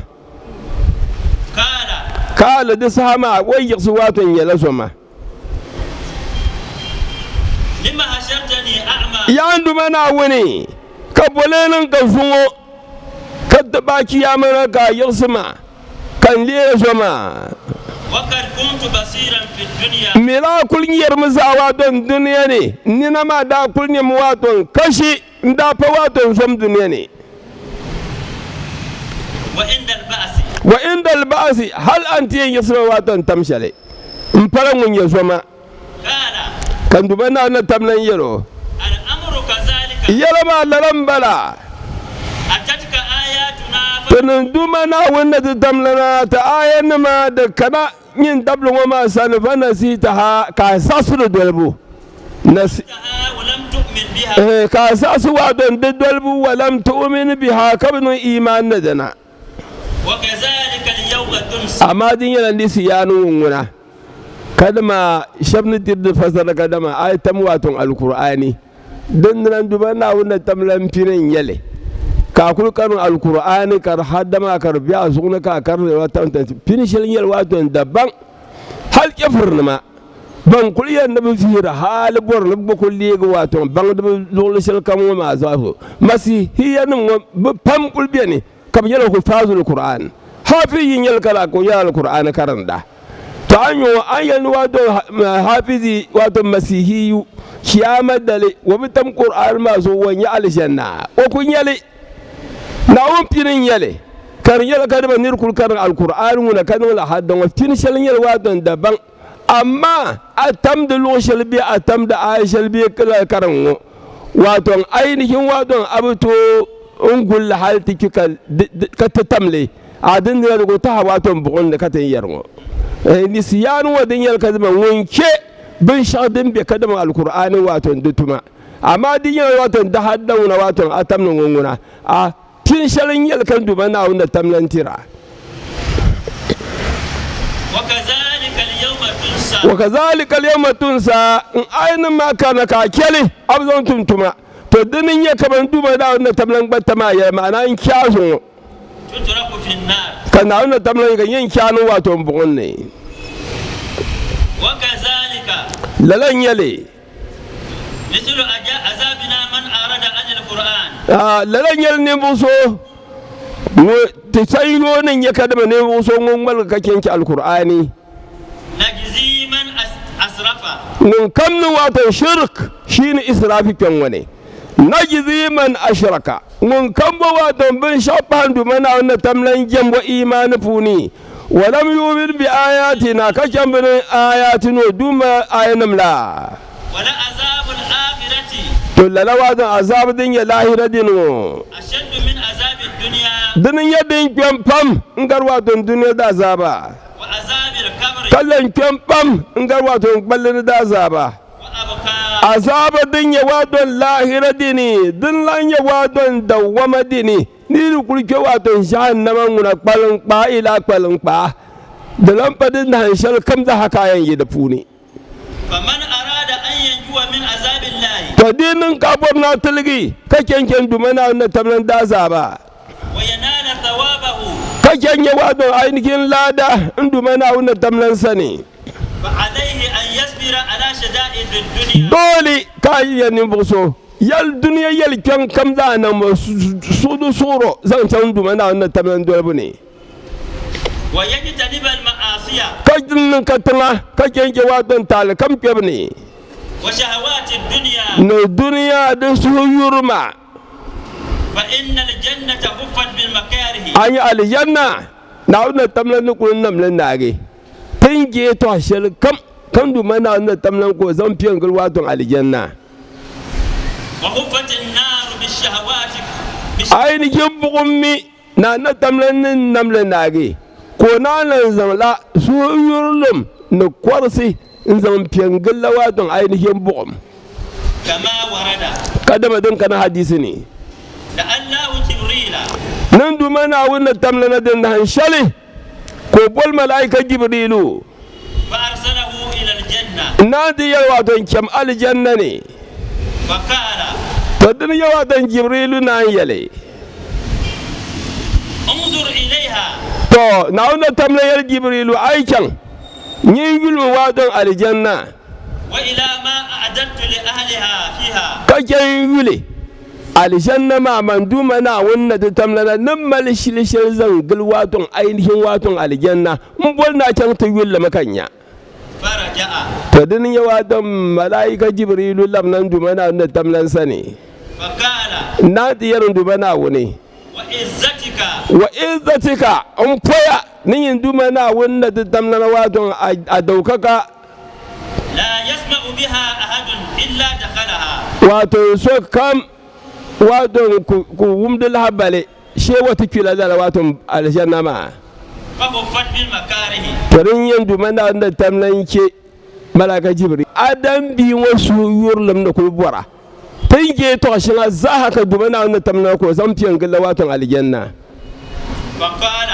Kaala di saha maa o yiɣisi waato n nyɛla zoma. Yaa n Duuma Naawuni, ka boli niŋ ka zuŋɔ ka ti paai Chiyaama na ka a yiɣisi ma ka n leei zoma. M mi daa kul nyarimi zaa waato n dunia ni, n nina maa daa kul nyɛmi waato n kashi. N daa pa waato n zom dunia ni. Wa inda al-ba'asi hal a ni ti yɛn yiɣisi ma waato n tam shɛli m pala ŋun nyɛ zoma. Ka n Duuma Naawuni na tam lan yɛl o, Yɛla maa lala m-bala, Ti ni Duuma Naawuni ni ti tam lana ti aayanima di kana nyin dabili ŋɔ maa sani fanasitaha ka a zaɣisi di dolibu. Ka a zaɣisi waadɔn di dolibu walam tu'min biha ka bi niŋ iimaan ni dina. Amaa di nyɛla nisiyanu ŋun ŋuna kadama shɛba ni diri di fasara kadama a yi tam waatɔŋ Alkur'aani din dina n-duba Naawuni ni tam la m-pini n-nyɛ li ka a kuli karim Alkur'aani ka di hadda maa ka di be a zuɣu ni ka a karindi li tam pini shɛli nyɛli waatɔŋ daban hali chɛfurinima. Ban kuli yɛn ni bɛ vihiri hali bɔri ni bɛ kuli leegi wato baŋdiba luɣili shɛli kam ŋɔ maa zaa zuɣu Masihiyanim ŋɔ bɛ pam kuli beni ka bɛ nyɛla hufaazul Qur'an. Hafiz yi nyɛli ka ka o nyɛla Al-Qur'an karinda. To a ni nya a ni yɛli ni wato hafizi wato Masihiyu chiyaama dali o bi tam Qur'an maa zuɣu o nya alijanna o ku nya li. Naawuni pini n-nyɛ li ka di nyɛla kadama nir kuli karim Alkur'aani ŋuna ka niŋ li hadda ŋɔ pini shɛli n-nyɛ li wato n dabaŋ amaa a tamdi luɣ shɛli bee a tamdi aaya shɛli bee kila karim ŋɔ wato n ainihin wato a bi tooi n guli li hali ti kpi ka ti tam li a dindina di ku tahi wato n buɣim ni ka ti ni yɛri ŋɔ nisiyaani ŋɔ din nyɛli kadama ŋun chɛ binshɛɣu din be kadama Alkur'aani wato n di tuma. Amaa di nyɛla wato n daha da ŋuna wato a tam ni ŋun ŋuna a pin shɛli n nyɛli ka n Duuma Naawuni ni tam la n-tira. Wakazalika al-yawma tunsa, n ayanim maa karina ka a chɛli a bi zaŋ tum tuma, to dini n-nyɛ kaman n Duuma Naawuni ni tam la n gba tam a yɛla, ma'ana n chɛ a zuŋɔ. Ka Naawuni ni tam la ka nyɛ n chɛ a ni wato n buɣim ni. Lala n-nyɛ li. Lala n-nyɛli ninvuɣ so ŋun ti sanyoo ni nyɛ kadama ninvuɣ so ŋun ŋmaligi ka chɛ n-chɛ Alkur'aani. Ŋun kam niŋ wato shirk shini israafi kpɛŋ ŋɔ ni. Najzi man ashraka, ŋun kam bo wato binshɛɣu pahi n Duuma Naawuni ni tam lan jɛmbo iimaani puuni, walam yu'min bi ayatina, ka chɛ m-bi niŋ ayaati ni o Duuma ayanim la. Wala azabul akhirati. To lala waadin azabu din nyɛ lahira dini ŋɔ. أشد من عذاب الدنيا. Dini nyɛ din kpɛm pam n gari wato duniya da azaba. وعذاب القبر. Ka lan kpɛm pam n gari wato kpalli ni da azaba. وأبقى. Azaba din nyɛ wato lahira dini din lan nyɛ wato dawwama dini ni di kuli kpɛ wato jahannama ŋuna kpalin kpaa ila kpalin kpaa di lan pa di nahin shɛli kam zaa ka a yɛn yi di puuni. فمن أراد أن ينجو من عذاب الله. To di niŋ ka bɔri na tiligi ka chɛnchɛn duma Naawuni ni tabili n daazaaba. وينال ثوابه. Ka chɛ nyɛ waadɔn ainihin laada n duma Naawuni ni tabili n sani. فعليه أن يصبر على شدائد الدنيا. Doole ka a yi ya ninvuɣ so yɛli dunia yɛli kpɛŋ kam zaa niŋbu suɣudu suɣuro zaŋ chaŋ n duma Naawuni ni tabili n dolibu ni. ويجتنب المعاصي. Ka niŋ katiŋa ka chɛnchɛ waadɔn taali kam kpɛbu ni. وشهوات الدنيا. Ni dunia di suhu yurima. فإن الجنة حفت بالمكاره. A nya alijanna Naawuni ni tamla ni kuli namli naagi tin je tɔhi shɛli kam kam duma Naawuni ni tamla ka o zaŋ piɛ n-gili waadɔn alijanna. وحفت النار بالشهوات. Ainihin buɣim mi Naawuni ni tamla ni namli naagi ka o naan lan zaŋ la suhuyurilim ni kɔrisi n-zaŋ piɛ n-gili la waadɔn ainihin buɣim. كما ورد. Kadama din kana hadisi ni. لعله جبريل. Niŋ Duuma Naawuni ni tamli ni din nahin shɛli ka o boli Malaika Jibriilu. فأرسله إلى الجنة. N-naan ti yɛli waato n-cham alijanna ni. فقال. To dini yɛ waato Jibriilu naan yɛli. انظر إليها. To Naawuni ni tamli yɛli Jibriilu a yi chaŋ nyin yulimi waadɔn alijanna. وإلى ما أعددت لأهلها فيها. Ka chɛ n-yuli alijanna maa man Duuma Naawuni ni ti tamlana ni mali shili shɛli zaŋ gili waatɔŋ ainihin waatɔŋ alijanna m-boli ni a chaŋ ti yuli li mi ka nya. فرجع. To dini n-nyɛ waatɔŋ malaika Jibriilu labina n Duuma Naawuni ni tamlan sani. فقال. N-naan ti yɛri n Duuma Naawuni. وعزتك. Wa izzatika n poya ni nyin Duuma Naawuni ni ti tamlana waatɔŋ a daukaka. لا يسمع بها أحد إلا دخلها. Wato so kam wato ku wumdi lahabali shee wa ti kpila lala wato alijanna maa. فحفت بالمكاره. To din yɛn Duuma Naawuni ni tamla n-che Malaika Jibril Adam bia ŋɔ suhu yurilim ni kuli bɔra ti ni je tɔɣ shɛŋa zaaha ka Duuma Naawuni ni tamla ka o zaŋ piɛ n-gili la wato alijanna. فقال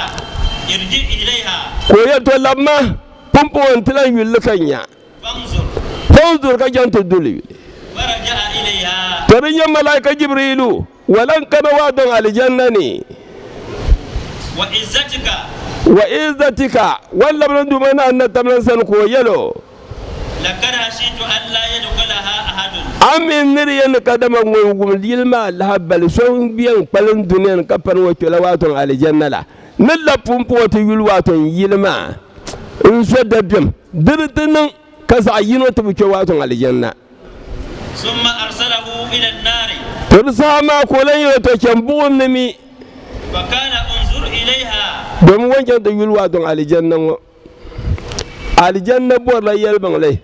ارجع إليها. Ka o yɛli, To labima pumpɔŋɔ nti lan yuli li ka nya. فانظر. Fanzur ka chaŋ ti duli yuli. فرجع إليها. To din nyɛ Malaika Jibriilu walan kana waadɔŋ alijanna ni. وعزتك. Wa izzatika wan labina Duuma Naawuni na tamlan sani ka o yɛl o. لقد خشيت ألا يدخلها أحد. A mi ni di yɛn ni kadama ŋun wum yili maa lahabali so n-yɛn kpalim dunia ni ka pani o kpɛla waatɔŋ alijanna la ni la pumpɔŋɔ ti yuli waatɔŋ yili maa n zo dabiɛm di di ti niŋ ka zaɣ yino ti bi kpe waatɔŋ alijanna. ثم أرسله إلى النار. To di saha maa ka o lan yɛl o, To cham buɣim ni mi. فقال انظر إليها. Domin ŋun chaŋ ti yuli waatɔŋ alijanna ŋɔ, alijanna bɔrila yɛlimaŋli,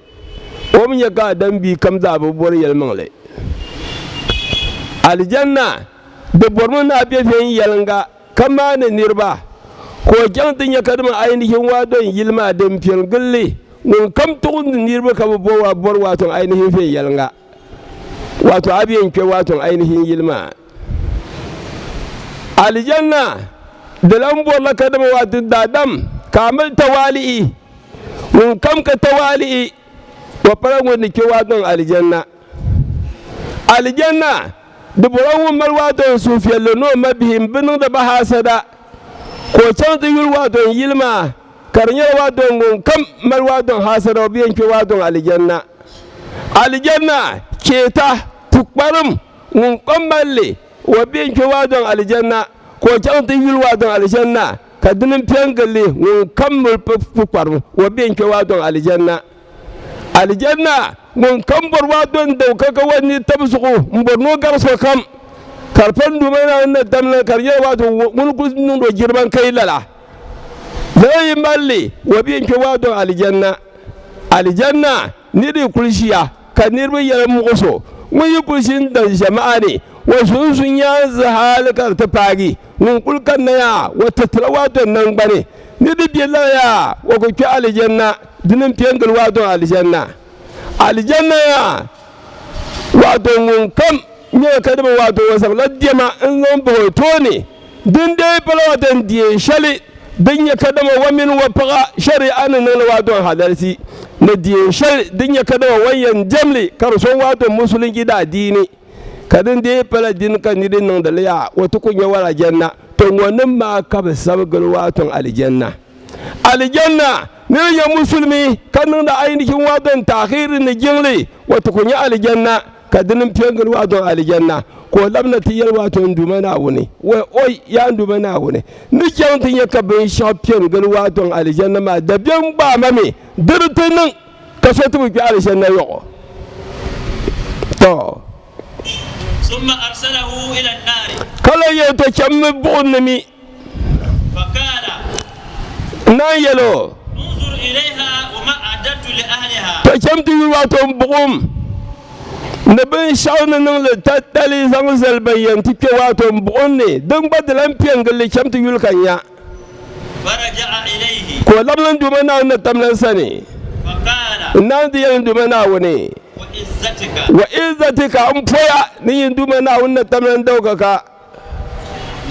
o mi nya ka Adam bia kam zaa bi bɔri yɛlimaŋli. Alijanna di bɔrimi ni a be viɛnyɛliŋga ka maani niriba, ka o chaŋ ti nya kadama ainihin waadɔn yili maa din piɛl gili li, ŋun kam tuɣindi niriba ka bɛ bɔri waatɔŋ ainihin viɛnyɛliŋga, wato a bi yɛn kpe waatɔŋ ainihin yili maa. Alijanna di lan bɔrila kadama wato daadam ka a mali tawaali'i, ŋun kam ka tawaali'i o pala ŋun ni kpe waatɔŋ alijanna. Alijanna di bɔrila ŋun mali waatɔŋ suhupiɛlli ni o mabihi m-bi niŋdi ba haasada, ka o chaŋ ti yuli waatɔŋ yili maa ka di nyɛla waatɔŋ ŋun kam mali waatɔŋ haasada o bi yɛn kpe waatɔŋ alijanna. Alijanna cheeta pukparim ŋun kpam mali li o bi yɛn kpe waatɔŋ alijanna, ka o chaŋ ti yuli waatɔŋ alijanna ka dini m-piɛ n-gili li ŋun kam mali pukparim o bi yɛn kpe waatɔŋ alijanna. Alijanna ŋun kam bɔri waatɔŋ dawkaka wa ni tab zuɣu m-bɔri ni o gari sokam ka di pa n Duuma Naawuni ni damli ka di nyɛla waatɔŋ ŋun kuli niŋdi o jiriba n-kai lala. Lala yi mali li o bi yɛn kpe waatɔŋ alijanna. Alijanna niriba yi kuli ʒiya ka niriba yɛli muɣiso. Ŋun yi kuli ʒini dan jama'a ni, o zunzun nyaansi hali ka di ti paagi ŋun kuli kanna yaa, o tiritila waaton naŋgbani ni di be lala yaa, o ku kpe alijanna, dini m-pe n-gili waaton alijanna. Alijanna yaa, waaton ŋun kam nyɛla kadama waaton o zaŋla diɛma n-zaŋ bahi o tooni, din deei pala waaton diɛn shɛli din nyɛ kadama o mini o paɣa shari'a ni niŋdi waaton halalisi ni diɛn shɛli din nyɛ kadama o ni yɛn diɛm li ka di sɔŋ waaton musulinchi daadiini. Ka din deei pala dini ka niri niŋdi li yaa, o ti ku nya walajanna. To ŋɔnim maa ka bɛ sabi gili waaton alijanna. Alijanna, niri nyɛ musulimi ka niŋdi ayinihin waaton taakhiri ni jiŋli, o ti ku nya alijanna. Ka dini m-pe n-gili waaton alijanna, ka o labina ti yɛli waaton n Duuma Naawuni, Wai oi, yaa n Duuma Naawuni, n ni chaŋ ti nya ka binshɛɣu pe n-gili waaton alijanna maa dabiɛm gbaai ma mi, di di ti niŋ ka so ti bi kpe alijanna yɔɣɔ. Tɔ! Summa arsalahu ila n-naari. Ka lan yɛli, Tɔ! Chammi buɣim ni mi. Faqaala. N-naan yɛli o. Unzur ilayha wa ma a'dadtu li ahliha. Tɔ! Cham ti yuli waato buɣim ni binshɛɣu ni niŋ li tattali zaŋ zali ban yɛn ti kpe waato buɣim ni, din gba di lan pe n-gili li, cham ti yuli ka nya. Faraja'a ilayhi. Ka o labina n Duuma Naawuni ni tamlan sani. Faqaala. N-naan ti yɛli n Duuma Naawuni. Wa izzatika. Wa izzatika, m poya ni nyin Duuma Naawuni ni tamlan dawkaka.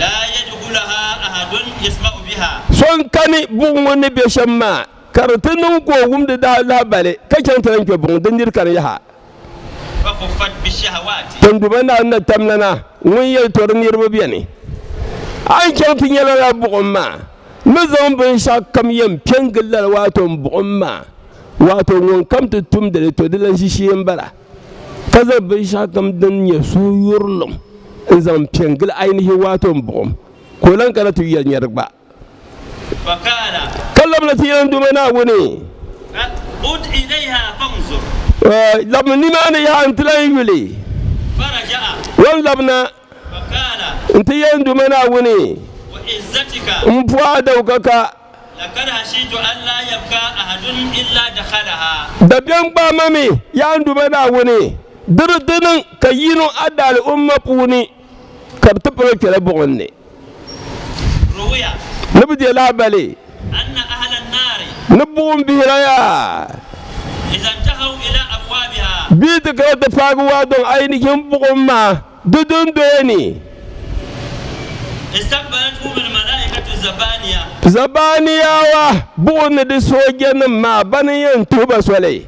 La yadkhuluha ahadun yasma'u biha. So n-kani buɣim ŋɔ ni be shɛm maa, ka di ti niŋ ka o wumdi daa lahibali ka chaŋ ti lan kpe buɣim din niri kani yaha. Fahuffat bishahawati. Tiŋduba Naawuni ni tamlana ŋun yɛltɔri niriba beni. A ni chaŋ ti nya lala buɣim maa ni zaŋ binshɛɣu kam yɛn pe n-gili lala waato m-buɣim maa, waato ŋunkam ti tumdi li, to di lan ʒishee m-bala. Ka zaŋ binshɛɣukam din nyɛ suhuyurilim n-zaŋ pe n-gili ainihi waato m-buɣim, ka o lan kana ti yɛli nyari gba. Ka labina ti yɛli n Duuma Naawuni, Labimi nimaani yaha nti lan yuli. O ni labina nti yɛli n Duuma Naawuni, M puhi a dawukaka. Dabiɛm gbaai ma mi, yaa n Duuma Naawuni, di di ti niŋ ka yino a daali'umma puuni ka bɛ ti polo kpɛla buɣim ni. Ni bɛ deei lahibali ni buɣim bihira yaa bɛ yi ti kana ti paagi waadɔŋ ayinihin buɣim maa di dundoya ni. Zabaniyawa buɣim ni di soojanim maa bani n-yɛn tuhi ba soli.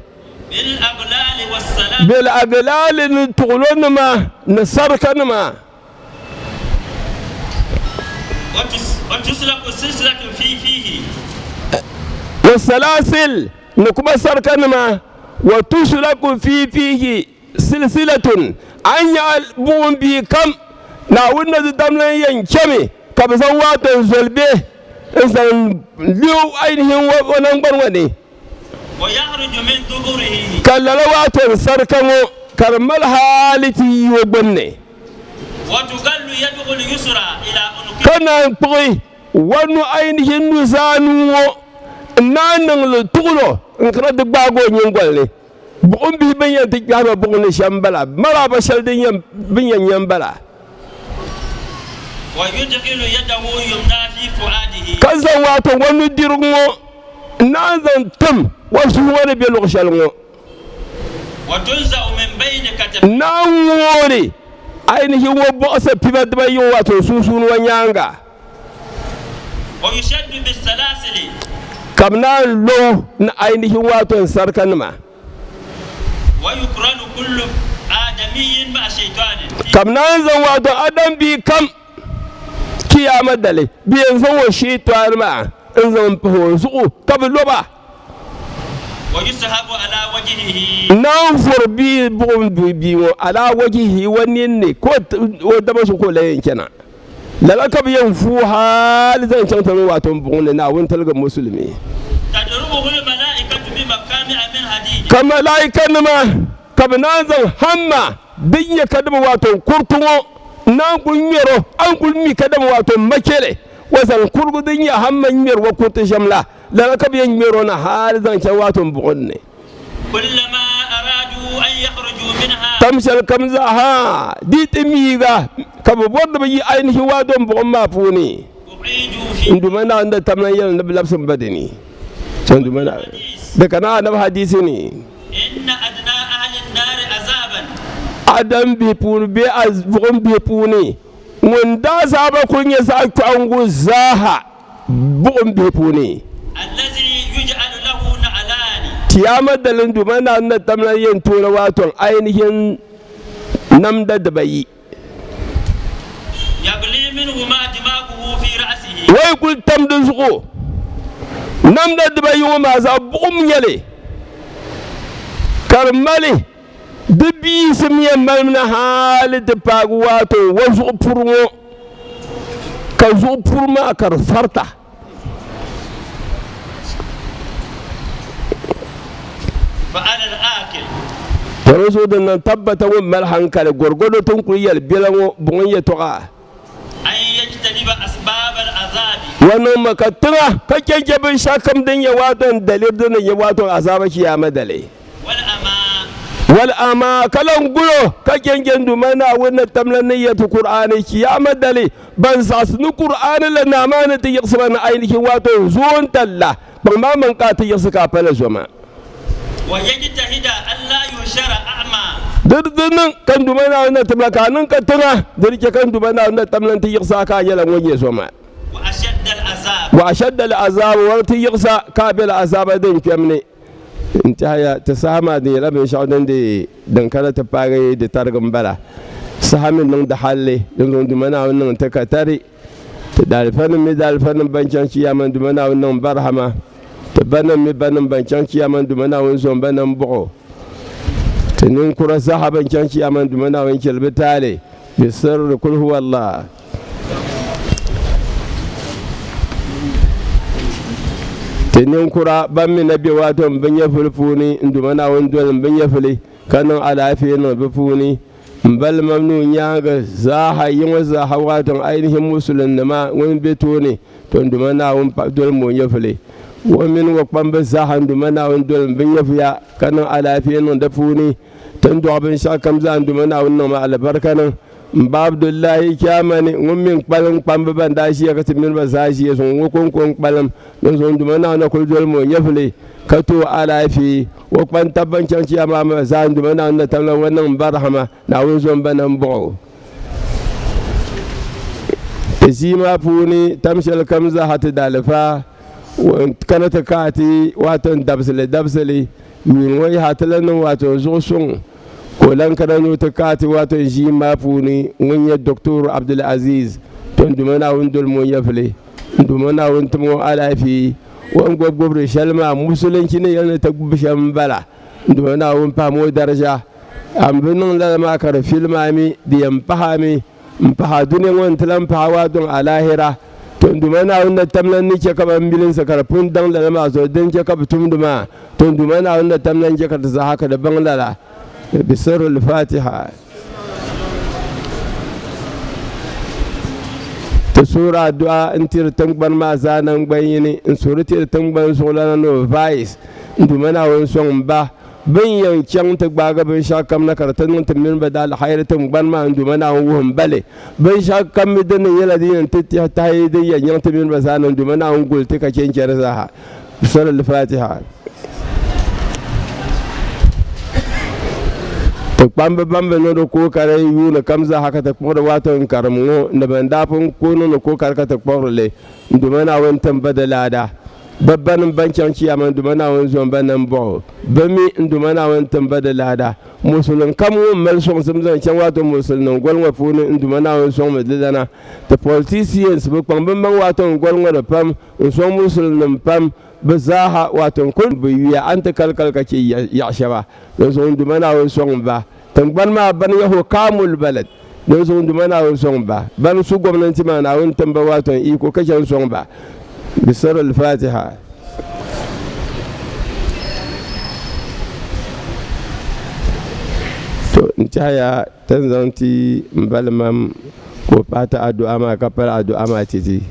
Bil aglaali ni tuɣilonima ni sarikanima. Wa salasil ni kuma sarikanima. Wa tuslaku fi fihi silsilatun a ni nya buɣim bia kam Naawuni na di damla n-yɛn chami ka bɛ zaŋ waato n-zoli bɛ n-zaŋ li o ainihin o naŋgbani ŋɔ ni. Ka lala waato n sarika ŋɔ ka di mali hali ti yi o gbunni. Ka naan kpuɣi o nu ainihin nuzaa nuu ŋɔ n-naan niŋ li tuɣilo n-kana ti gbaagi o nyiŋgoli ni. Buɣim bihi bɛn yɛn ti kpɛhi ba buɣim ni shɛm m-bala, maraaba shɛli din yɛn bɛ ni yɛn nya m-bala. Ka zaŋ waato o nudirigu ŋɔ n-naan zaŋ tim o suhu ŋɔ ni be luɣ shɛli ŋɔ. N-naan ŋoori ainihin o bɔɣisapima dibayi ŋɔ waato sunsuuni o nyaaŋa. Ka bɛ naan lo o ni ainihin waato n sarikanima. Ka bɛ naan zaŋ waato Adam bia kam Chiyaama dali, bɛ yɛn zaŋ o shiitɔani maa n-zaŋ m-pahi o zuɣu ka bɛ lo ba. Naan vɔri bia buɣim bia ŋɔ alaa wajihihi o ninni ka o daba zuɣu ka o lan yɛn chana. Lala ka bɛ yɛn vuui hali zaŋ chaŋ ti niŋ waato m-buɣim ni Naawuni tiligi Musulimi. Ka malaikanima ka bɛ naan zaŋ hamma din nyɛ kadama waato kuriti ŋɔ n-naan kuli ŋmɛr o, a ni kuli mi kadama waato machɛli o zaŋ kurigu din nyɛ hamma ŋmɛri o kuriti shɛm la, lala ka bɛ yɛn ŋmɛr o na hali zaŋ chaŋ waato m-buɣim ni. أن يخرجوا منها. Tam shɛli kam zaa ha di ti miiga ka bi bɔri ni bi yi ainihin waadɔn buɣim maa puuni. أعيدوا في N Duuma Naawuni da tam lan yɛli ni bɛ labisi ba di ni. N Duuma Naawuni di kana anabi hadiisi ni. إن أدنى أهل النار عذابا. Adam bihi puuni bee a buɣim bihi puuni ŋun daazaaba kuli nyɛ zaɣ kpɛhiŋgu zaaha buɣim bihi puuni. الذي يجعل له نعلان. Kiyama dali n Duuma Naawuni na tam lan yɛn tooi la waatɔŋ ainihin namda dibayi. يغلي منهما دماغه في رأسه. O yi kuli tam di zuɣu namda dibayi ŋɔ maa zaa buɣim nyɛli ka di mali di biisim yɛn malimi na hali ti paagi waato wa zuɣu puri ŋɔ ka zuɣu puri maa ka di farita. فعلى العاقل. To di zuɣu din niŋ tabbata ŋun mali hankali gɔrgɔdo ti ni kuli yɛli biɛla ŋɔ buɣim yɛtɔɣa. أن يجتنب أسباب العذاب. Wa niŋmi ka tiŋa ka chɛ chɛ binshɛɣu kam din nyɛ waato n daliri din ni nyɛ waato azaaba chiyaama dali. والأما. Wal ama ka lan gulo ka chɛ n-chɛ n Duuma Naawuni ni tam la ni yɛti Kur'aani chiyaama dali ban zaɣisi ni Kur'aani la naa maa ni ti yiɣisi ba ni ainihin waato n zoon talla kpaŋ maa mini ka a ti yiɣisi ka a pala zoma. ويجتهد ألا يحشر أعمى. Di di niŋ ka n Duuma Naawuni na tibila ka a niŋ ka tiŋa di di chɛ ka n Duuma Naawuni na tam la n-ti yiɣisi a ka a nyɛla ŋun nyɛ zoma. وأشد العذاب. وأشد العذاب wari ti yiɣisa ka a bela azaaba din kpɛm ni. N tɛhiya ti saha maa di nyɛla binshɛɣu din di din kana ti paagi di tarigi m-bala. Saha mi niŋ di halli din zuɣu n Duuma Naawuni niŋ ti ka tari. Ti daalifanim mi daalifanim ban chaŋ Chiyaama n Duuma Naawuni niŋ barahama. Ti banim mi banim ban chaŋ Chiyaama n Duuma Naawuni zom ba nam buɣu. Ti ninkura zaaha ban chaŋ Chiyaama n Duuma Naawuni cheli bɛ taali bi sirri kul huwa Allah. Ti ninkura ban mi na be waato m bi nyɛvuli puuni n Duuma Naawuni doli m bi nyɛvuli ka niŋ alaafee niŋ bɛ puuni. M ba limam ni o nyaaŋa zaaha yi ŋɔ zaaha waato n ainihin musulinnima ŋun be tooni to n Duuma Naawuni pa doli m o nyɛvuli. O mini o kpamba zaaha n Duuma Naawuni doli m bi nyɛvuya ka niŋ alaafee niŋ di puuni. Ti ni dɔɣi binshɛɣu kam zaa n Duuma Naawuni niŋmi alibarika niŋ. M ba Abdullahi Chaamani ŋun mi n-kpalim kpamba ban daa ʒiya ka ti mini ba zaa ʒiya zuŋɔ ŋɔ kɔŋko n-kpalim. Dinzuɣu n Duuma Naawuni na kul dolim o nyɛvili ka ti o alaafee. O kpan tab ban chaŋ Chiyaama maa zaa n Duuma Naawuni na tam la ŋɔ niŋ m ba rahama, Naawuni zo m ba nam buɣ o. Ti ʒii maa puuni tam shɛli kam zaaha ti daalifa kana ti kaai ti waato n dabisili dabisili yuun ŋɔ yaha ti lan niŋ waato n zuɣu suŋ ka o lan kana ni o ti kaai ti waato n ʒii maa puuni ŋun nyɛ Doctor Abdul Aziz to n Duuma Naawuni dolim o nyɛvili n Duuma Naawuni tim o alaafee o ni gbubi gbubiri shɛli maa musulinchi ni yɛli ni ti gbubi shɛm m-bala n Duuma Naawuni pahimi o darija a mi bi niŋ lala maa ka di filim a mi di yɛn pahi a mi m-pahi a dunia ŋɔ nti lan pahi a waadɔŋ alaahira. To n Duuma Naawuni na tam lan ni chɛ ka ban milinsi ka di pun daŋ lala maa zuɣu din chɛ ka bɛ tumdi maa. To n Duuma Naawuni na tam lan chɛ ka ti zaaha ka di baŋ lala. Bi sirri al-Fatiha. Ti suhiri adua n-tiri tiŋgbani maa zaa naŋgbanyini, n-suhiri tiri tiŋgbani zuɣulana ni o vice n Duuma Naawuni sɔŋ m ba. Bɛ ni yɛn chaŋ ti gbaagi binshɛɣu kam na ka di ti niŋ ti mini ba daalahayiri tiŋgbani maa n Duuma Naawuni wuhi m ba li. Binshɛɣu kam mi din ni nyɛla din yɛn ti tiɛhi tahi din yɛn nyaŋ ti mini ba zaa na n Duuma Naawuni guli ti ka chɛ n-chɛ di zaaha. Sura Al-Fatiha. Ti kpamba ban bi niŋdi kookari yuuni kam zaaha ka ti kpuɣiri waato n-karim ŋɔ ni ban daa pun ku niŋdi kookari ka ti kpuɣiri li n Duuma Naawuni tim ba di laada. Bɛ banim ban chaŋ Chiyaama n Duuma Naawuni zom ba nam buɣu. Bɛ mi n Duuma Naawuni tim ba di laada. Musulin kam ŋun mali sɔŋsim zaŋ chaŋ waato musulinim goli ŋɔ puuni n Duuma Naawuni sɔŋmi di lana. Ti politicians bi kpaŋ bɛ maŋ waato n goli ŋɔ ni pam n sɔŋ musulinim pam bɛ zaaha waato n kuli bi yuya a ni ti kali kali ka chɛ yaɣ shɛba. Dinzuɣu n Duuma Naawuni sɔŋmi ba. Tiŋgbani maa bani yaho kaamul balad. Dinzuɣu n Duuma Naawuni sɔŋ ba. Ban su gomnanti maa Naawuni tim ba waato n iko ka chɛ n-sɔŋ ba. Bi sirri al-Fatiha. To n tɛhiya ti ni zaŋ ti m ba limam ka o pahi ti adua maa ka pali adua maa ti ti.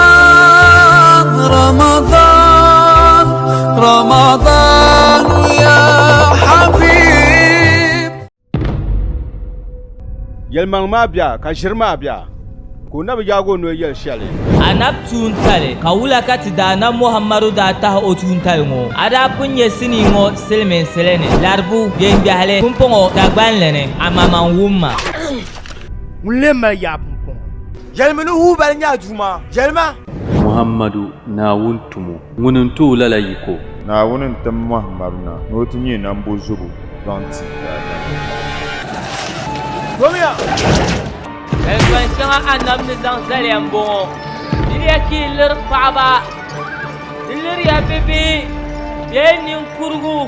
رمضان رمضان رمضان يا حبيب Yɛlimaŋli maa bia ka ʒiri maa bia, ka o na bi yaag o noli yɛli shɛli. Anab tuuntali, ka wula ka ti Daanab Muhammadu daa tahi o tuuntali ŋɔ? A daa pun nya sinii ŋɔ silimiinsili ni, Laribu, Biɛŋbiɛhili, pumpɔŋɔ Dagbanli ni, amaŋmaŋ wum ma. Ŋun lee mali yaa pumpɔŋɔ? Yɛlimi ni Hubal nyɛ a Duuma, yɛlima! Muhammadu, Naawuni tumo, ŋuni n-ti o lala yiko. Naawuni n-tim Muhammadu na ni o ti nyɛ nambozubo zaŋ ti daadam. Domiya! Kaliban shɛŋa Anabi ni zaŋ zaliya m-bɔŋɔ, Diliya ka yi liri paɣiba, di liriya bibihi bee ninkurigu.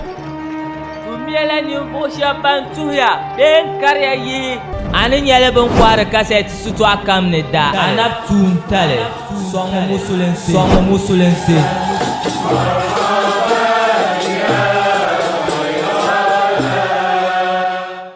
Tummiya ninvuɣ shɛb ban tuhiya bee n-kariya yihi. A ni nyɛli bɛ ni kɔhiri kasɛti sitɔɣu kam ni da Anab tuuntali sɔŋ musulinsi.